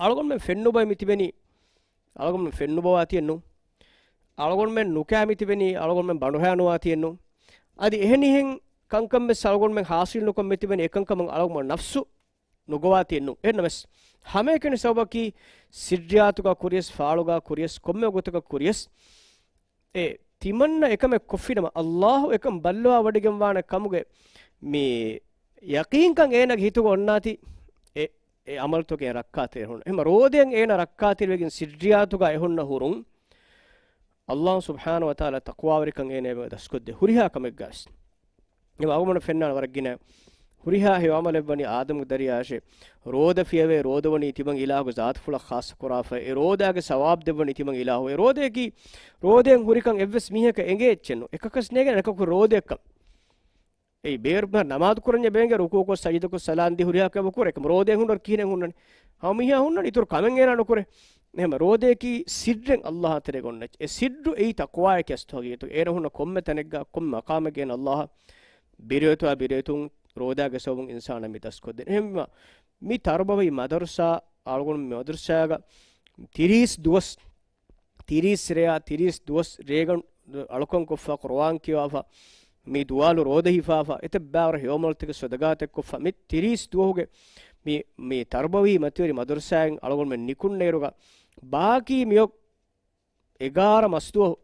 އަޅުގަނޑުމެން ފެންނުބޮއެ މިތިބެނީ، އަޅުގަނޑުމެން ފެންނުބޮވާތީއެއްނު. އަޅުގަނޑުމެން ނުކާ މިތިބެނީ، އަޅުގަނޑުމެން ބަނޑުހައި ނުވާތީއެއްނު. އަދި އެހެނިހެން ކަންކަން ވެސް އަޅުގަނޑުމެން ހާސިލް ނުކޮށް މިތިބެނީ އެކަންކަމުން އަޅުގަނޑު ނަފްސު ނުގޮވާތީއެއްނު. އެހެންނަމަވެސް، ހަމައެކަނި ސަބަބަކީ ސިއްރިއްޔާތުގަ ކުރިޔަސް، ފާޅުގަ ކުރިޔަސް، ކޮންމެ ގޮތަކަށް ކުރިޔަސް، އެ ތިމަންނަ އެކަމެއް ކޮށްފިނަމަ، ﷲ އެކަން ބައްލަވާ ވޮޑިގެންވާނެ ކަމުގެ މި ޔަޤީންކަން އޭނަގެ ހިތުގަ އޮންނާތީ، އެ، އެ އަމަލުތަކެއް ރައްކާތެރި ހުންނަ. އެހެމަ ރޯދައިން އޭނަ ރައްކާތެރިވެގެން ސިއްރިއްޔާތުގަ އެ ހުންނަ ހުރުން، ﷲ ސުބްޙާނަހޫ ވަތަޢާލާ ތަޤްވާވެރިކަން އޭނަ ދަސްކޮށްދޭ ހުރިހާ ކަމެއްގަވެސް. އެ އަޅުގަނޑަށް ފެންނާނެ ވަރަށް ގިނަ ހުރިހާ ހެޔޮ އަމަލެއް ވަނީ އާދަމުގެ ދަރިޔާއަށޭ. ރޯދަ ފިޔަވޭ، ރޯދަ ވަނީ ތިމަން އިލާހުގެ ޒާތުފުޅަށް ޚާއްޞަ ކުރާފަ. އެ ރޯދާގެ ސަވާބު ދެއްވަނީ ތިމަން އިލާހު. އެ ރޯދައަކީ، ރޯދައިން ހުރިކަން އެއްވެސް މީހަކަށް އެނގޭ އެއްޗެއްނު. އެކަކަސް ނޭނގޭނެ އެކަކު ރޯދައަކަށް. އެއީ ބޭރު ނަމާދު ކުރަންޏާ ބޭނގެ ރުކޫކޮށް، ސަޖިދަކޮށް، ސަލާން ދީ ހުރިހާ ކަމެއް ކުރޭ. އެކަމަ ރޯދައިން ހުންނަ ކިހިނެއް ހުންނަނީ؟ ހަމަ މީހާ ހުންނަނީ އިތުރު ކަމެއް އޭނާ ނުކުރޭ. އެހެމަ ރޯދައަކީ ސިއްރެއް ﷲ އަށް ތެރޭގަ އޮންނަ އެއްޗެއް. އެ ސިއްރު އެއީ ތަޤްވާއަކީ އަސްލު ހަގީގަތުގަ. އޭނަ ހުންނަ ކޮންމެ ތަނެއްގަ، ކޮންމެ މަޤާމެއްގަ އޭނަ ﷲ އަށް ބިރުވެތިވާ ބިރުވެތުން ރޯދާގެ ސަބަބުން އިންސާނާ މި ދަސްކޮށްދޭނެ. އެހެންވީމަ، މި ތަރުބަވީ މަދަރުސާ، އަޅުގަނޑު މި މަދަރުސާގަ ތިރީސް ދުވަސް، ތިރީސް ރެޔާ، ތިރީސް ދުވަސް ރޭގަނޑު އަޅުކަން ކޮށްފަ، ޤުރުއާން ކިޔާފަ، މި ދުވާލު ރޯދަ ހިފާފަ، އެތައް ބާރު ހެޔޮ އަމަލުތަކެއް ޞަދަގާތެއް ކޮށްފަ، މި ތިރީސް ދުވަހުގެ މި، މި ތަރުބަވީ މަތިވެރި މަދަރުސާއިން އަޅުގަނޑުމެން ނިކުންނައިރުގަ، ބާކީ މިއޮތް އެގާރަ މަސްދުވަހު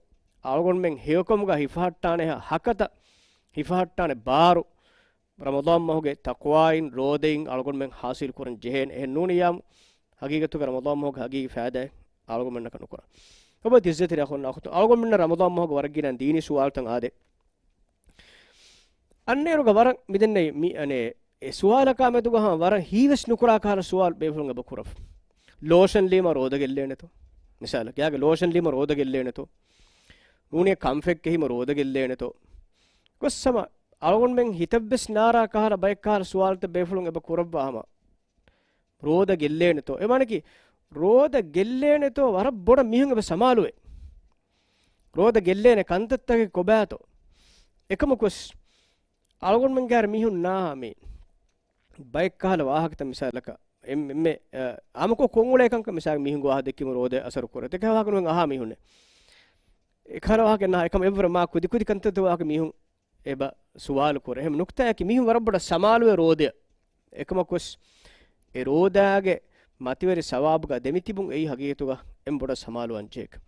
އަޅުގަނޑުމެން ހެޔޮކަމުގަ ހިފަހައްޓާނެ ހަ-، ހަކަތަ ހިފަހައްޓާނެ ބާރު، ރަމަޟާން މަހުގެ ތަޤްވާއިން ރޯދައިން އަޅުގަނޑުމެން ހާސިލް ކުރަން ޖެހޭނެ. އެހެން ނޫނިއްޔާމު، ހަގީގަތުގަ ރަމަޟާން މަހުގެ ހަގީގީ ފައިދާއެއް އަޅުގަނޑުމެންނަކަށް ނުކުރާ. އޮބަ ތިއްޒަތި ރިޔާ ހުންނަ އަޚުތު، އަޅުގަނޑުމެންނަށް ރަމަޟާން މަހުގަ ވަރަށް ގިނަ ދީނީ ސުވާލުތައް އާދޭ. އަންނައިރުގަ ވަރަށް މިދެންނެވި މި، އަނެއް، އެ ސުވާލަކާ މެދުގަ ހަމަ ވަރަށް ހީވެސް ނުކުރާ ކަހަލަ ސުވާލު ބޭފުޅުން އެބަ ކުރަފަ. ލޯޝަން ލީމަ ރޯދަ ގެއްލޭނެތޯ؟ މިސާލަކަށް، ގާގެ ލޯޝަން ލީމަ ރޯދަ ގެއްލޭނެތޯ؟ ނޫނީ ކަންފަތް ކެހީމަ ރޯދަ ގެއްލޭނެތޯ؟ ގޮސް ހަމަ އަޅުގަނޑުމެން ހިތަށްވެސް ނާރާ ކަހަލަ ބައެއް ކަހަލަ ސުވާލުތައް ބޭފުޅުން އެބަ ކުރައްވާ ހަމަ. ރޯދަ ގެއްލޭނެތޯ؟ އެ މާނަކީ ރޯދަ ގެއްލޭނެތޯ ވަރަށް ބޮޑަށް މީހުން އެބަ ސަމާލުވޭ. ރޯދަ ގެއްލޭނެ ކަންތައްތަކެއް ކޮބާތޯ؟ އެކަމަކުވެސް އަޅުގަނޑުމެންގެ މީހުން ނާހާ މީ ބައެއް ކަހަލަ ވާހަކަތައް މިސާލަކަށް އެންމެ، އެންމެ، އާ، އާމަކޮށް ކޮން އުޅޭ ކަންކަން މިސާލަކަށް މީހުންގެ ވާހަކަ ދެއްކީމަ ރޯދަ އަސަރު ކުރޭ. ދެކެ ވާހަކަ ނުވެން އަހާ މީހުންނެއް. އެކަހަލަ ވާހަކަ ނާ އެކަމަށް އެއްވަރަށް މާ ކުދިކުދި ކަންތައްތައް ވާހަކަ މީހުން އެބަ ސުވާލު ކުރޭ. އެހެން ނުކްތާއަކީ މީހުން ވަރަށް ބޮޑަށް ސަމާލުވޭ ރޯދަޔަށް. އެކަމަކުވެސް އެ ރޯދާގެ މަތިވެރި ސަވާބުގަ ދެމިތިބުން އެއީ ހަގީގަތުގަ އެން ބޮޑަށް ސަމާލުވާން ޖެހޭ.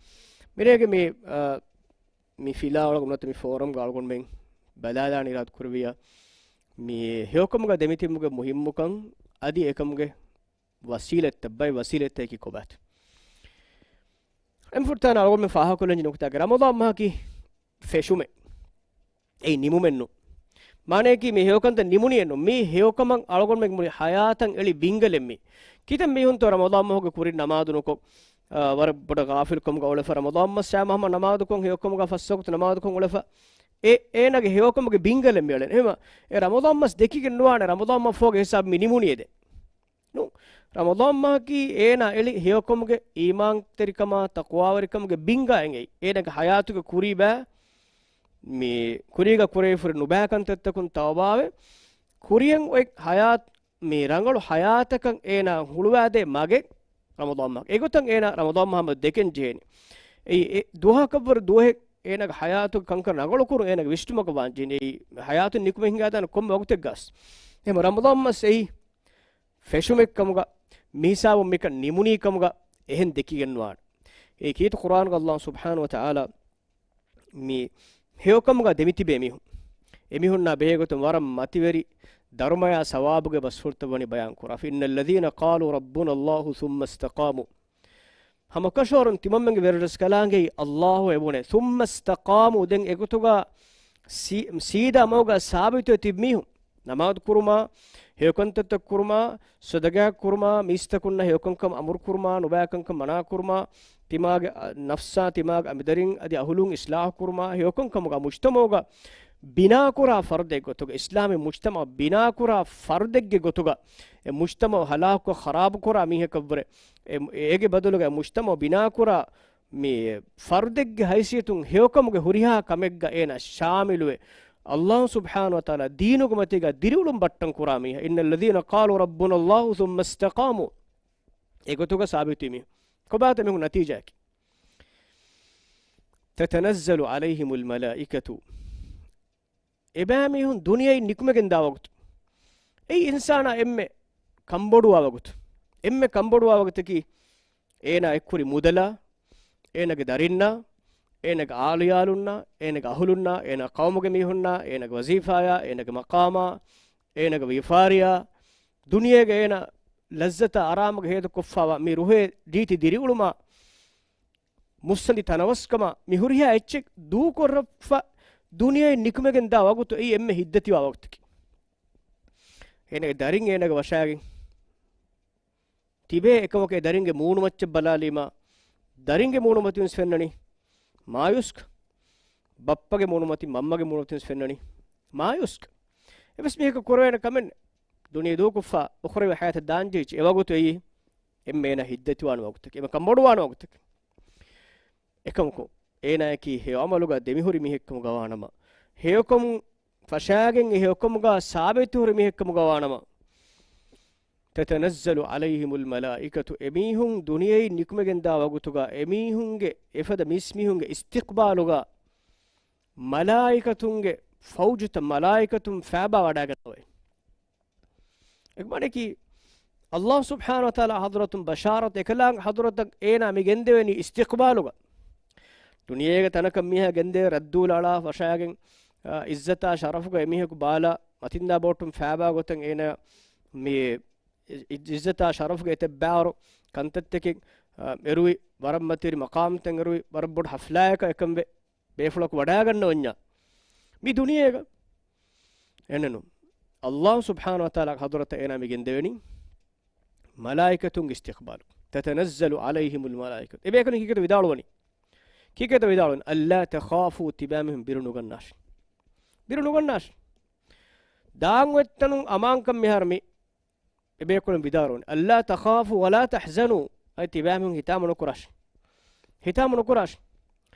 މިރޭގެ މި، އާ، މި ފިލާވަޅުގަ ނުވަތަ މި ފޯރަމްގަ އަޅުގަނޑުމެން ބަލާލާން އިރާދަ ކުރެއްވިއްޔާ، މި ހެޔޮކަމުގަ ދެމިތިބުމުގެ މުހިއްމުކަން އަދި އެކަމުގެ ވަސީލަތްތައް، ބައެއް ވަސީލަތްތަކަކީ ކޮބާތޯ؟ އެން ފުރަތަމަ އަޅުގަނޑުމެން ފާހަގަކޮށްލަންޖެހޭ ނުކުތާގެ ރަމަޟާން މަހަކީ ފެށުމެއް. އެއީ ނިމުމެއްނު. މާނަޔަކީ މި ހެޔޮކަންތައް ނިމުނީއެއްނު. މީ ހެޔޮކަމަށް އަޅުގަނޑުމެން މުޅި ހަޔާތަށް އެޅި ބިންގަލެއް މީ. ކިތައް މީހުންތޯ ރަމަޟާން މަހުގެ ކުރިން ނަމާދު ނުކޮށް، އާ، ވަރަށް ބޮޑަށް ޣާފިލްކަމުގަ އުޅެފަ، ރަމަޟާން މަސް ހަމަ ނަމާދުކޮށް ހެޔޮކަމުގަ ފަސް ވަގުތު ނަމާދުކޮށް އުޅެފަ. އެ، އޭނާގެ ހެޔޮކަމުގެ ބިންގަލެއް މިއަޅެން. އެހެންވީމަ، އެ ރަމަޟާން މަސް ދެކިގެން ނުވާނެ، ރަމަޟާން މަހު ފޯގެ ހިސާބު މި ނިމުނީ އެދެން. ނޫން. ރަމަޟާން މަހަކީ އޭނާ އެޅި ހެޔޮކަމުގެ އީމާންތެރިކަމާ ތަޤްވާވެރިކަމުގެ ބިންގާ އެނގެއް. އޭނާގެ ހަޔާތުގެ ކުރީ ބައި މި ކުރީގަ ކުރެވިފައި ނުބައި ކަންތައްތަކުން ތައުބާވެ، ކުރިޔަށް އޮތް ހަޔާތް، މި ރަނގަޅު ހަޔާތަކަށް އޭނާ ހުޅުވާދޭ މަގެއް ރަމަޟާން މަހަކީ. އެގޮތަށް އޭނާ ރަމަޟާން މަހަށް ދެކެން ޖެހޭނެ. އެއީ އެ ދުވަހަކަށްވުރެ ދުވަހެއް އޭނާގެ ހަޔާތުގެ ކަންކަން ރަނގަޅުކުރުން އޭނާގެ ވިސްނުމަކަށް ވާން ޖެހޭނެ. އެއީ ހަޔާތުން ނިކުމެ ހިނގާދާނެ ކޮންމެ ވަގުތެއްގަސް. އެހެން ރަމަޟާން މަސް އެއީ ފެށުމެއްކަމުގަ މިހިސާބުން މިކަން ނިމުނީ ކަމުގަ އެހެން ދެކިގެންވާނެ. އެ ކީރިތި ޤުރްއާނުގަ ﷲ ސުބްޙާނަހޫ ވަތަޢާލާ މި ހެޔޮކަމުގަ ދެމިތިބޭ މީހުން، އެމީހުންނާ ބެހޭގޮތުން ވަރަށް މަތިވެރި ދަރުމަޔާ ސަވާބުގެ ބަސްފުޅުތައް ވަނީ ބަޔާން ކުރާ. فإن الذين قالوا ربنا الله ثم استقاموا. ހަމަކަށަވަރުން ތިމަންމެންގެ ވެރިރަސްކަލާނގެއީ ﷲ އެބުނޭ. ثم استقاموا، ދެން އެގޮތުގަ ސީ-، ސީދާ މަގުގަ ސާބިތުވެ ތިބި މީހުން، ނަމާދު ކުރުމާ، ހެޔޮކަންތައްތައް ކުރުމާ، ޞަދަޤާތް ކުރުމާ، މީސްތަކުންނަށް ހެޔޮކަންކަން އަމުރު ކުރުމާ، ނުބައިކަންކަން މަނާ ކުރުމާ، ތިމާގެ، އަ، ނަފްސާ، ތިމާގެ އަނބިދަރިން އަދި އަހުލުން އިޞްލާޙު ކުރުމާ، ހެޔޮކަންކަމުގަ މުޖްތަމަޢުގަ ބިނާކުރާ ފަރުދެއް ގޮތުގަ، އިސްލާމީ މުޖްތަމަޢު ބިނާކުރާ ފަރުދެއްގެ ގޮތުގަ، އެ މުޖްތަމަޢު ހަލާކުކޮށް ޚަރާބުކުރާ މީހަކަށްވުރެ، އެ، އޭގެ ބަދަލުގަ އެ މުޖްތަމަޢު ބިނާކުރާ މި ފަރުދެއްގެ ހައިސިއްޔަތުން ހެޔޮކަމުގެ ހުރިހާ ކަމެއްގަ އޭނާ ޝާމިލުވެ، ﷲ ސުބްޙާނަހޫ ވަތަޢާލާ ދީނުގެ މަތީގަ ދިރިއުޅުން ބައްޓަން ކުރާ މީހާ. إن الذين قالوا ربنا الله ثم استقاموا. އެގޮތުގަ ސާބިތުވި މީހުން. ކޮބާތަ މީހުން ނަތީޖާއަކީ؟ تتنزل عليهم الملائكة. އެބައިމީހުން ދުނިޔެއިން ނިކުމެގެންދާ ވަގުތު، އެއީ އިންސާނާ އެންމެ ކަންބޮޑުވާ ވަގުތު. އެންމެ ކަންބޮޑުވާ ވަގުތަކީ، އޭނާ އެއްކުރި މުދަލާ، އޭނާގެ ދަރިންނާ، އޭނާގެ އާލުއިޔާލުންނާ، އޭނާގެ އަހުލުންނާ، އޭނާ ޤައުމުގެ މީހުންނާ، އޭނާގެ ވަޒީފާޔާ، އޭނާގެ މަޤާމާ، އޭނާގެ ވިޔަފާރިޔާ، ދުނިޔޭގެ އޭނާ ލައްޒަތާ އަރާމުގެ ހޭދަކޮށްފާވާ މި ރުހޭ ރީތި ދިރިއުޅުމާ، މުއްސަނދި ތަނަވަސްކަމާ، މި ހުރިހާ އެއްޗެއް ދޫކޮށްރަފަ ދުނިޔެއިން ނިކުމެގެންދާ ވަގުތު އެއީ އެންމެ ހިތްދަތިވާ ވަގުތަކީ. އޭނާގެ ދަރިން އޭނާގެ ވަށާގެން ތިބޭ. އެކަމަކު އެ ދަރިންގެ މޫނުމައްޗަށް ބަލާލީމާ، ދަރިންގެ މޫނުމަތިން ވެސް ފެންނަނީ މާޔޫސްކަން. ބައްޕަގެ މޫނުމަތިން، މަންމަގެ މޫނުމަތިން ވެސް ފެންނަނީ މާޔޫސްކަން. އެވެސް މީހަކަށް ކުރެވޭނެ ކަމެއް ނެތް. ދުނިޔެ ދޫކޮށްފަ އުޚްރަވީ ޙަޔާތަށް ދާންޖެހިއްޖެ އެވަގުތު އެއީ އެންމެ އޭނާ ހިތްދަތިވާނެ ވަގުތަކީ، އެންމެ ކަންބޮޑުވާނެ ވަގުތަކީ. އެކަމަކު، އޭނާއަކީ ހެޔޮ ޢަމަލުގަ ދެމިހުރި މީހެއްކަމުގަވާނަމަ، ހެޔޮކަމުން ފަށާގެން އެ ހެޔޮކަމުގަ ސާބިތުހުރި މީހެއްކަމުގަވާނަމަ، تتنزل عليهم الملائكة، އެމީހުން ދުނިޔެއިން ނިކުމެގެންދާ ވަގުތުގަ އެމީހުންގެ އެފަދަ މީސްމީހުންގެ އިސްތިޤްބާލުގަ މަލާއިކަތުންގެ ފައުޖުތައް، މަލާއިކަތުން ފައިބާ ވަޑައިގަންނަވައި. އެކަމަކީ، ﷲ ސުބްޙާނަހޫ ވަތަޢާލާ ޙަޟްރަތުން ބަޝާރަތް އެކަލާނގެ ޙަޟްރަތަށް އޭނާ މި ގެންދެވެނީ އިސްތިޤްބާލުގަ. ދުނިޔޭގެ ތަނަކަށް މީހާ ގެންދެވޭ ރައްދުލަޅާ ފަށާގެން، އާ، އިއްޒަތާ ޝަރަފުގަ އެމީހަކު ބާލާ މަތިންދާ ބޯޓުން ފައިބާ ގޮތަށް އޭނާ މި އި-، އިއްޒަތާ ޝަރަފުގެ އެތައް ބާރު ކަންތައްތަކެއް، އާ، އެރުވި ވަރަށް މަތިވެރި މަޤާމްތައް އެރުވި ވަރަށް ބޮޑު ޙަފްލާއަކަށް އެކަންވެ ބޭފުޅަކު ވަޑައިގަންނަވަންޏާ މި ދުނިޔޭގަ. އެހެންނު، ﷲ ސުބްޙާނަހޫ ވަތަޢާލާގެ ޙަޟްރަތަށް އޭނާ މި ގެންދެވެނީ މަލާއިކަތުންގެ އިސްތިޤްބާލު. تتنزل عليهم الملائكة. އެބޭކަލުން ކީކޭތަ ވިދާޅުވަނީ؟ ކީކޭތަ ވިދާޅުވަނީ؟ ألا تخافوا، ތިބާމީހުން ބިރު ނުގަންނާށި. ބިރު ނުގަންނާށި. ދާން އޮތްތަނުން އަމާންކަން މިހާރު މި އެބޭކުޅުން ވިދާޅުވަނީ. ألا تخافوا ولا تحزنوا. އަދި ތިބާމީހުން ހިތާމަ ނުކުރާށި. ހިތާމަ ނުކުރާށި.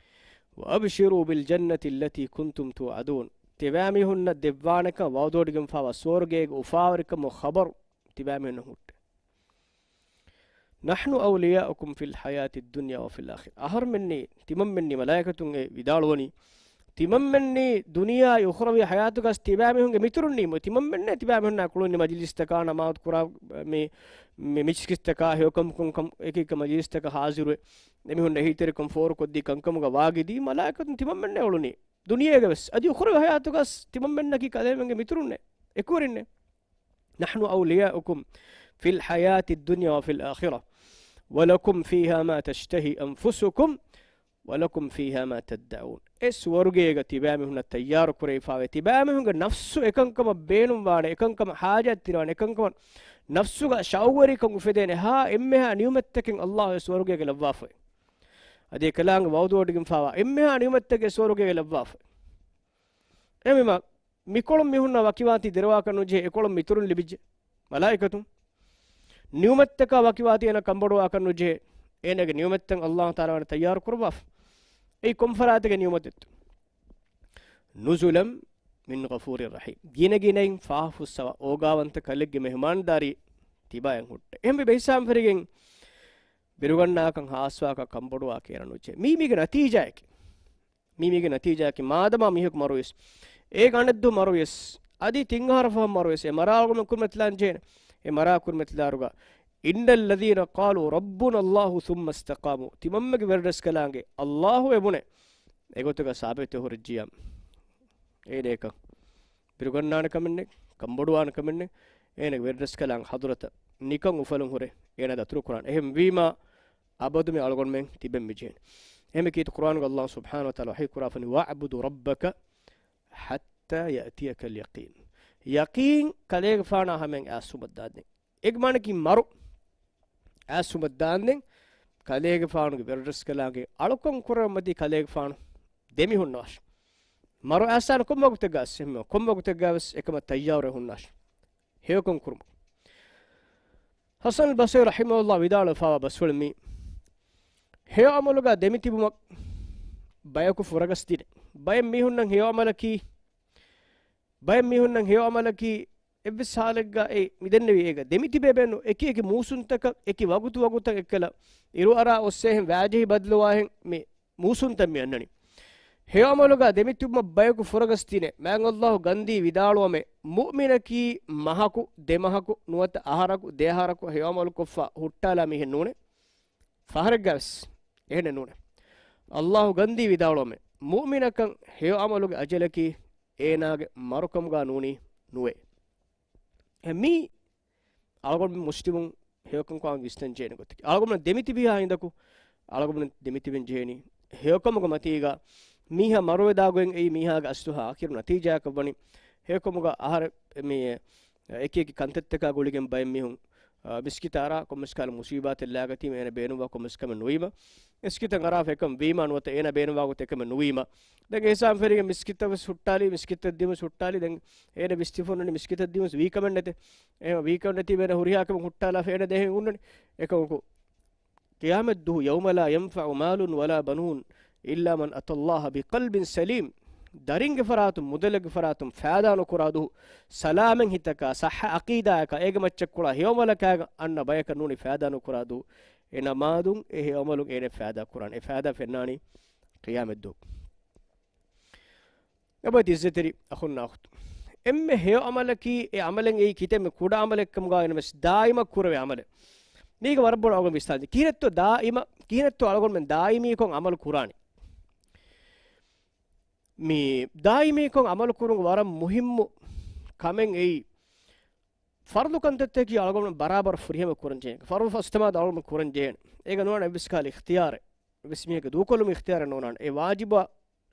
وأبشروا بالجنة التي كنتم توعدون. ތިބާމީހުންނަށް ދެއްވާނެކަން ވައުދުވޮޑިގެންފާވާ ސުވަރުގޭގެ އުފާވެރިކަމުގެ ޚަބަރު ތިބާމީހުންނަށް ހުއްޓޭ. نحن أولياؤكم في الحياة الدنيا وفي الآخرة. އަހަރުމެންނީ، ތިމަންމެންނީ، މަލާއިކަތުން އެ ވިދާޅުވަނީ، ތިމަންމެންނީ ދުނިޔާއި އުޚްރަވީ ޙަޔާތުގަސް ތިބާމީހުންގެ މިތުރުންނީ. ތިމަންމެންނޭ ތިބާމީހުންނާ ކުޅުން މަޖިލިސްތަކާ، ނަމާދު ކުރާ މި، މި މިސްކިތްތަކާ، ހެޔޮކަމުކޮށް އެކި އެކި މަޖިލިސްތަކަށް ހާޒިރުވެ، އެމީހުންނަށް އެހީތެރިކަން ފޯރުކޮށްދީ ކަންކަމުގަ ވާގިދީ މަލާއިކަތުން ތިމަންމެންނޭ އުޅުނީ. ދުނިޔޭގަވެސް އަދި އުޚްރަވީ ޙަޔާތުގަސް ތިމަންމެންނަކީ ކަލޭމެންގެ މިތުރުންނޭ، އެކުވެރިންނޭ. نحن أولياؤكم في الحياة الدنيا وفي الآخرة ولكم فيها ما تشتهي أنفسكم ولكم فيها ما تدعون. އެ ސުވަރުގޭގަ ތިބާމީހުންނަށް ތައްޔާރުކުރެވިފާވޭ. ތިބާމީހުންގެ ނަފްސު އެކަންކަމަށް ބޭނުންވާނެ، އެކަންކަމަށް ޙާޖަތްތިރިވާނެ، އެކަންކަމަށް ނަފްސުގަ ޝައުވެރިކަން އުފެދޭނެ ހާ އެންމެހާ ނިޢުމަތްތަކެއް ﷲ އެ ސުވަރުގޭގަ ލައްވާފައި. އަދި އެކަލާނގެ ވައުދުވޮޑިގެންފާވާ އެންމެހާ ނިޢުމަތްތަކެއް ސުވަރުގޭގަ ލައްވާފައި. އެހެންވީމަ، މިކޮޅުން މީހުންނާ ވަކިވާތީ ދެރަވާކަށް ނުޖެހޭ، އެކޮޅުން މިތުރުން ލިބިއްޖެ. މަލާއިކަތުން ނިޢުމަތްތަކާ ވަކިވާތީ އޭނަ ކަންބޮޑުވާކަށް ނުޖެހޭ. އޭނަގެ ނިޢުމަތްތައް ﷲ ތަޢާލާ ވަނީ ތައްޔާރު ކުރައްވާފަ. އެއީ ކޮން ފަރާތެއްގެ ނިޢުމަތެއްތޯ؟ نزلا من غفور رحيم. ގިނަގިނައިން ފާފަފުއްސަވާ އޯގާވަންތަ ކަލެއްގެ މެހުމާންދާރީ ތިބާޔަށް ހުއްޓޭ. އެހެންވެ ބެހިސާބުން ފެށިގެން ބިރުގަންނާކަން ހާސްވާކަށް ކަންބޮޑުވާކަށް އޭނަ ނުޖެހޭ. މީ މީގެ ނަތީޖާއެކޭ. މީ މީގެ ނަތީޖާއަކީ، މާދަމާ މީހަކު މަރުވިޔަސް، އޭގެ އަނެއްދުވަހު މަރުވިޔަސް، އަދި ތިން އަހަރަށް ފަހުން މަރުވިޔަސް، އެ މަރާ އަޅުގަނޑުމެން ކުރިމަތިލާން ޖެހޭނެ. އެ މަރާ ކުރިމަތިލާއިރުގަ، إن الذين قالوا ربنا الله ثم استقاموا. ތިމަންމެންގެ ވެރިރަސްކަލާނގެ ﷲ އެބުނެ އެގޮތުގަ ސާބިތު ހުރެއްޖިޔާ، އޭނަ އެކަން ބިރުގަންނާނެ ކަމެއް ނެތް، ކަންބޮޑުވާނެ ކަމެއް ނެތް. އޭނަގެ ވެރިރަސްކަލާނގެ ޙަޟްރަތަށް ނިކަން އުފަލުން ހުރެ އޭނާ ދަތުރު ކުރާނެ. އެހެން ވީމާ، އަބަދު މި އަޅުގަނޑުމެން ތިބެން މިޖެހެނީ. އެހެންވެ ކީރިތި ޤުރްއާނުގަ ﷲ ސުބްޙާނަހޫ ވަތަޢާލާ ވަޙީ ކުރާފަނީ، واعبد ربك حتى يأتيك اليقين. ޔަޤީން ކަލޭގެފާނާ ހަމައިން އައިސްފުމަށް ދާންދެން. އޭގެ މާނައަކީ މަރު އައިސްފުމަށް ދާންދެން ކަލޭގެފާނުގެ ވެރިރަސްކަލާނގެ އަޅުކަން ކުރަން މަތީ ކަލޭގެފާނު ދެމިހުންނަވާށި. މަރު އައިސާނެ ކޮން ވަގުތެއްގަ އައިސް އެހެން ކޮން ވަގުތެއްގަވެސް އެކަމަށް ތައްޔާރުވެ ހުންނާށި. ހެޔޮކަން ކުރުމަށް. ޙަސަން ބަޞްރީ ރަޙިމަހުﷲ ވިދާޅުވެފާވާ ބަސްފުޅެއް މީ. ހެޔޮ ޢަމަލުގަ ދެމިތިބުމަށް ބަޔަކު ފުރަގަސްދިނެ. ބައެއް މީހުންނަށް ހެޔޮ ޢަމަލަކީ، ބައެއް މީހުންނަށް ހެޔޮ ޢަމަލަކީ އެއްވެސް ޙާލެއްގަ އެ މިދެންނެވި އޭގަ ދެމިތިބޭ ބޭނު އެކި އެކި މޫސުންތަކަށް އެކި ވަގުތު ވަގުތަށް އެއްކަލަ އިރުއަރާ އޮއްސޭހެން ވާޖެހި ބަދަލުވާހެން މި މޫސުންތައް މި އަންނަނީ. ހެޔޮ ޢަމަލުގަ ދެމިތިބުމަށް ބަޔަކު ފުރަގަސްދިނެ. މާތް ﷲ ގަންދީ ވިދާޅުވަމޭ، މުއުމިނަކީ މަހަކު، ދެ މަހަކު، ނުވަތަ އަހަރަކު، ދެ އަހަރަކު ހެޔޮ ޢަމަލު ކޮށްފަ ހުއްޓާލާ މީހެއް ނޫނޭ. ފަހަރެއްގަވެސް އެހެނެއް ނޫނޭ. ﷲ ގަންދީ ވިދާޅުވަމޭ، މުއުމިނަކަށް ހެޔޮ ޢަމަލުގެ އަޖަލަކީ އޭނާގެ މަރުކަމުގަ ނޫނީ ނުވޭ. އެ މީ އަޅުގަނޑު މުސްލިމުން ހެޔޮކަން ކޮށް ވިސްނަން ޖެހޭނެ ގޮތަކީ. އަޅުގަނޑު ދެމިތިބިހާ ހިނދަކު، އަޅުގަނޑު ދެމިތިބެން ޖެހޭނީ. ހެޔޮކަމުގެ މަތީގަ މީހާ މަރުވެދާ ގޮތް އެއީ މީހާގެ އަސްލު ހާ އަޚިރު ނަތީޖާއަކަށް ވަނީ. ހެޔޮކަމުގަ އަހަރެ މި އެކި އެކި ކަންތައްތަކާ ގުޅިގެން ބައެއް މީހުން، އާ، މިސްކިތަށް އަރާ ކޮންމެސް ކަހަލަ މުސީބާތެއް ލާގަތީމަ އޭނަ ބޭނުންވާ ކޮންމެސް ކަމެއް ނުވީމަ. މިސްކިތަށް އަރާފަ އެކަން ވީމާ ނުވަތަ އޭނަ ބޭނުންވާ ގޮތަށް އެކަމެއް ނުވީމަ. ދެން އެހިސާބުން ފެށިގެން މިސްކިތަށް ވެސް ހުއްޓާލީ، މިސްކިތަށް ދިޔުމަސް ހުއްޓާލީ. ދެން އޭނަ ވިސްނިފަ އޮންނަނީ މިސްކިތަށް ދިޔުމަސް ވީ ކަމެއް ނެތޭ. އެހެން ވީ ކަމެއް ނެތީ އޭނަ ހުރިހާ ކަމެއް ހުއްޓާލާފަ އޭނަ ދޭހެން އޮންނަނީ. އެކަމަކު، ޤިޔާމަތް ދުވަހު، يوم لا ينفع مال ولا بنون إلا من أتى الله بقلب سليم. ދަރިންގެ ފަރާތުން، މުދަލެއްގެ ފަރާތުން ފައިދާ ނުކުރާ ދުވަހު، ސަލާމަތް ހިތަކާ، ޞައްޙަ ޢަޤީދާއަކާ، އޭގެ މައްޗަށް ކުޅާ ހެޔޮ ޢަމަލަކާ އަންނަ ބަޔަކަށް ނޫނީ ފައިދާ ނުކުރާ ދުވަހު. އެ ނަމާދުން، އެ ހެޔޮ ޢަމަލުން އޭނަ ފައިދާ ކުރާނެ. އެ ފައިދާ ފެންނާނީ ޤިޔާމަތް ދުވަހު. އެބަ ތިއްޒެތެރި އަޚުންނާ އުޚްތުން. އެންމެ ހެޔޮ ޢަމަލަކީ، އެ ޢަމަލެއް އެއީ ކިތަންމެ ކުޑަ ޢަމަލެއްކަމުގަ ވެނަމަވެސް ދާއިމަށް ކުރެވޭ ޢަމަލެއް. މީގެ ވަރަށް ބޮޑު އަޅުގަނޑު ވިސްނާލި. ކިހިނެއްތޯ ދާއިމަ، ކިހިނެއްތޯ އަޅުގަނޑުމެން ދާއިމީކޮށް ޢަމަލު ކުރާނީ؟ މި ދާއިމީކޮށް ޢަމަލު ކުރުން ވަރަށް މުހިއްމު ކަމެއް އެއީ، ފަރުޟު ކަންތައްތަކީ އަޅުގަނޑު ބަރާބަރަށް ފުރިހަމަ ކުރަން ޖެހޭ. ފަރުޟު ފަސްނަމާދު އަޅުގަނޑު ކުރަން ޖެހޭނެ. އޭގަ ނުވާނެ އެއްވެސް ކަހަލަ އިޚްތިޔާރެއް. އެއްވެސް މީހެއްގެ ދޫކޮށްލުމުގެ އިޚްތިޔާރެއް ނޯންނާނެ. އެ ވާޖިބާ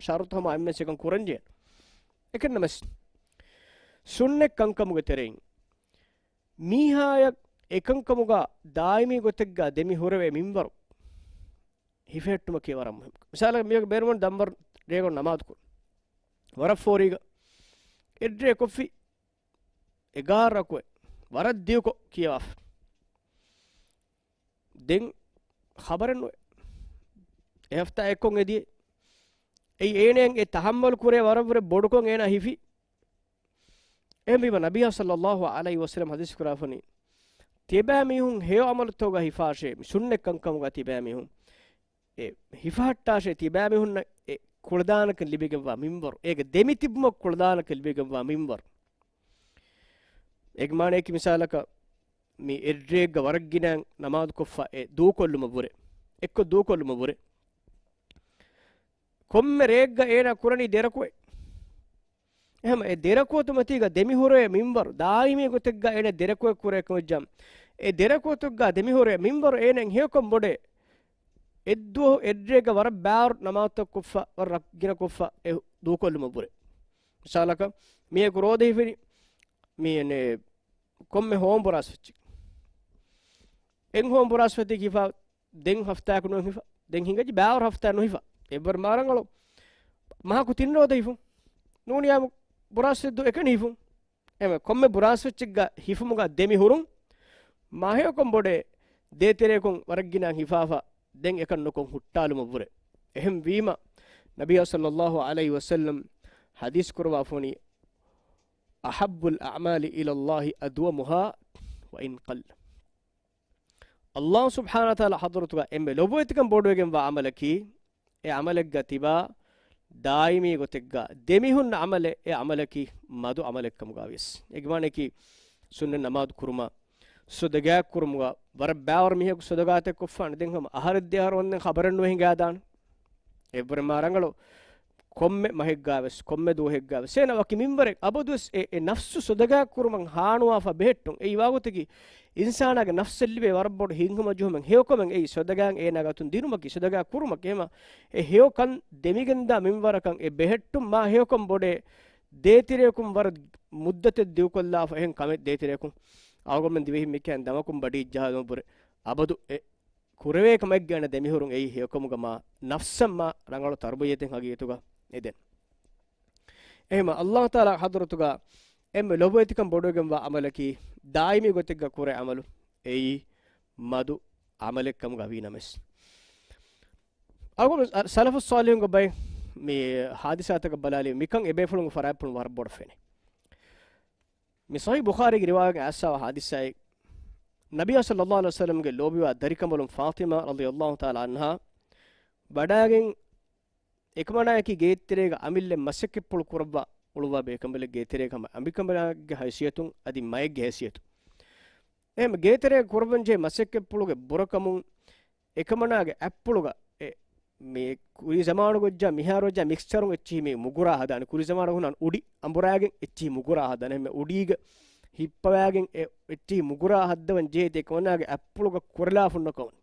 ޝަރުޠު ހަމަ އެންމެން އެކަން ކުރަން ޖެހޭނެ. އެކަން ނަމަސް ސުންނަތް ކަންކަމުގެ ތެރެއިން މީހާޔަށް އެކަންކަމުގަ ދާއިމީ ގޮތެއްގަ ދެމި ހުރެވޭ މިންވަރު ހިފެހެއްޓުމަކީ ވަރަށް މުހިންމު. މިސާލަކަށް މީހަކު ބޭނުމަށް ދަންވަރު ރޭގަނޑު ނަމާދު ކުރުން. ވަރަށް ފޯރީގަ އެއްރޭ ކޮށްފި އެގާރަ ރަކުޢަތް ވަރަށް ދިގުކޮށް ކިޔަވާފަ. ދެން ޚަބަރެއް ނުވޭ. އެ ހަފްތާ އެއްކޮށް އެދިޔަ. އެއީ އޭނައަށް އެ ތަޙައްމަލު ކުރޭ ވަރަށްވުރެ ބޮޑުކޮށް އޭނަ ހިފި. އެހެންވީމަ ނަބިއްޔާ ޞައްލައްލާހު ޢަލައިހި ވަސައްލަމަ ޙަދީޘް ކުރާފަނީ، ތިބާ މީހުން ހެޔޮ ޢަމަލުތަކުގަ ހިފާށޭ، މި ސުންނަތް ކަންކަމުގަ ތިބާ މީހުން އެ ހިފަހައްޓާށޭ، ތިބާ މީހުންނަށް އެ ކުޅަދާނަކަން ލިބިގެންވާ މިންވަރު، އޭގެ ދެމިތިބުމަށް ކުޅަދާނަކަން ލިބިގެންވާ މިންވަރު. އޭގެ މާނަޔަކީ މިސާލަކަށް މި އެއްރޭގަ ވަރަށް ގިނައިން ނަމާދު ކޮށްފަ އެ ދޫކޮށްލުމަށްވުރެ، އެއްކޮށް ދޫކޮށްލުމަށްވުރެ. ކޮންމެ ރެއެއްގަ އޭނާ ކުރަނީ ދެރަކުޢަތް. އެހެން އެ ދެރަކުޢަތު މަތީގަ ދެމިހުރޭ މިންވަރު، ދާއިމީ ގޮތެއްގަ އޭނަ ދެރަކުޢަތް ކުރޭ ކަމަށްޖަ، އެ ދެރަކުޢަތުގަ ދެމިހުރޭ މިންވަރު އޭނައަށް ހެޔޮކަން ބޮޑޭ. އެއްދުވަހު އެއްރޭގަ ވަރަށް ބާރު ނަމާދުތައް ކޮށްފަ، ވަރަށް ރަށް ގިނަ ކޮށްފަ އެ ދޫކޮށްލުމަށްވުރެ. މިސާލަކަށް މީހަކު ރޯދަ ހިފެނީ މި ކޮންމެ ހޯން ބުރާސް ފެއްޗެއް. އެއް ހޯން ބުރާސް ފެއްޗެއް ހިފާ ދެން ހަފްތާއަކު ނުވެ ހިފަ. ދެން ހިނގައްޖެ ބާވަރު ހަފްތާ ނުހިފަ. އެއްވަރު މާ ރަނގަޅު. މަހަކު ތިން ރޯދަ ހިފުން. ނޫނިއްޔާމު ބުރާސް ފެއްދު އެކަނި ހިފުން. އެމެ ކޮންމެ ބުރާސް ފެއްޗެއްގަ ހިފުމުގަ ދެމިހުރުން. މާ ހެޔޮކަން ބޮޑޭ ދޭތެރެއަކުން ވަރަށް ގިނަ ހިފާފަ ދެން އެކަން ނުކޮށް ހުއްޓާލުމަށްވުރެ. އެހެން ވީމަ، ނަބިއްޔާ ޞައްލައްލާހު ޢަލައިހި ވަސައްލަމް ޙަދީޘް ކުރަވާފަވަނީ، "أحب الأعمال إلى الله أدومها وإن قل." ﷲ ސުބްޙާނަހޫ ވަތަޢާލާ ޙަޟްރަތުގަ އެންމެ ލޮބުވެތިކަން ބޮޑުވެގެންވާ ޢަމަލަކީ، އެ ޢަމަލެއްގަ ތިބާ ދާއިމީ ގޮތެއްގަ ދެމިހުންނަ ޢަމަލެއް، އެ ޢަމަލަކީ މަދު ޢަމަލެއްކަމުގަވިޔަސް. އޭގެ މާނަޔަކީ ސުންނަތް ނަމާދު ކުރުމަށް، ޞަދަޤާތް ކުރުމުގަ ވަރަށް ބާވަރު މީހަކު ޞަދަޤާތެއް ކޮށްފާނެ. ދެން ހަމަ އަހަރެއް ދެއަހަރު ވަންދެން ޚަބަރެއް ނުވެ ހިނގާދާނެ. އެއްވަރެއް މާ ރަނގަޅު ކޮންމެ މަހެއްގަވެސް، ކޮންމެ ދުވަހެއްގަވެސް، އޭނަ ވަކި މިންވަރެއް އަބަދުވެސް އެ، އެ ނަފްސު ޞަދަޤާތް ކުރުމަށް ހާނުވާފަ ބެހެއްޓުން. އެއީ ވާގޮތަކީ އިންސާނާގެ ނަފްސަށް ލިބޭ ވަރަށް ބޮޑު ހިތްހަމަޖެހުމެއް. ހެޔޮކަމެއް އެއީ ޞަދަޤާތް އޭނާ ގާތުން ދިނުމަކީ، ޞަދަޤާތް ކުރުމަކީ. އެހެމަ އެ ހެޔޮކަން ދެމިގެންދާ މިންވަރަކަށް އެ ބެހެއްޓުން މާ ހެޔޮކަން ބޮޑޭ. ދޭތެރެއަކުން ވަރަށް މުއްދަތެއް ދިގުކޮށްލާފަ އެހެން ކަމެއް ދޭތެރެއަކުން އަޅުގަނޑުމެން ދިވެހިން މިކަހަލަ ދަމަކުން ބަޑިއްޖަހާލުމަށްވުރެ އަބަދު އެ ކުރެވޭ ކަމެއްގަ އޭނަ ދެމިހުރުން އެއީ ހެޔޮކަމުގަ މާ ނަފްސަށް މާ ރަނގަޅު ތަރުބިޔަތެއް ހަގީގަތުގަ އެދެން. އެހެމަ ﷲ ތަޢާލާ ޙަޟްރަތުގަ އެންމެ ލޮބުވެތިކަން ބޮޑުވެގެންވާ ޢަމަލަކީ، ދާއިމީ ގޮތެއްގަ ކުރޭ ޢަމަލު އެއީ މަދު ޢަމަލެއްކަމުގަ ވީނަމަވެސް. އަޅުގަނޑު ސަލަފުއް ޞާލިޙުންގެ ބައެއް މި ޙާދިސާތަކަށް ބަލާލި މިކަން އެބޭފުޅުންގެ ފަރާތްޕުޅުން ވަރަށް ބޮޑަށް ފެނޭ. މި ޞަޙީޙު ބުޚާރީގެ ރިވާޔަތް އައިސާ ޙާދިސާއެއް، ނަބިއްޔާ ޞައްލައްލާހު ޢަލައިހި ވަސައްލަމްގެ ލޯބިވާ ދަރިކަނބަލުން ފާޠިމާ ރަޟިޔައްލާހު ތަޢާލާ ޢަންހާ ވަޑާގެން އެކަމަނާއަކީ ގޭތެރޭގަ އަމިއްލަ މަސައްކަތްޕުޅު ކުރައްވާ އުޅުއްވާ ބޭކަނބަލެއް ގޭތެރޭގަ ހަމަ އަނބިކަނބަލާގެ ހައިސިއްޔަތުން އަދި މައެއްގެ ހައިސިއްޔަތުން. އެހެން ގޭތެރޭގަ ކުރައްވަންޖެހޭ މަސައްކަތްޕުޅުގެ ބުރަކަމުން އެކަމަނާގެ އަތްޕުޅުގަ އެ، މި ކުރީ ޒަމާނުގަ ވެއްޖާ މިހާރު ވެއްޖާ މިކްސަރުން އެއްޗިހި މި މުގުރާ ހަދާނެ. ކުރީ ޒަމާނުގަ ހުންނާނެ އުޑި އަނބުރާގެން އެއްޗިހި މުގުރާ ހަދާނެ. އެހެން އުޑީގަ ހިއްޕަވާގެން އެ އެއްޗިހި މުގުރާ ހައްދަވަން ޖެހޭތީ އެކަމަނާގެ އަތްޕުޅުގަ ކުރެލާފަ ހުންނަ ކަމުން.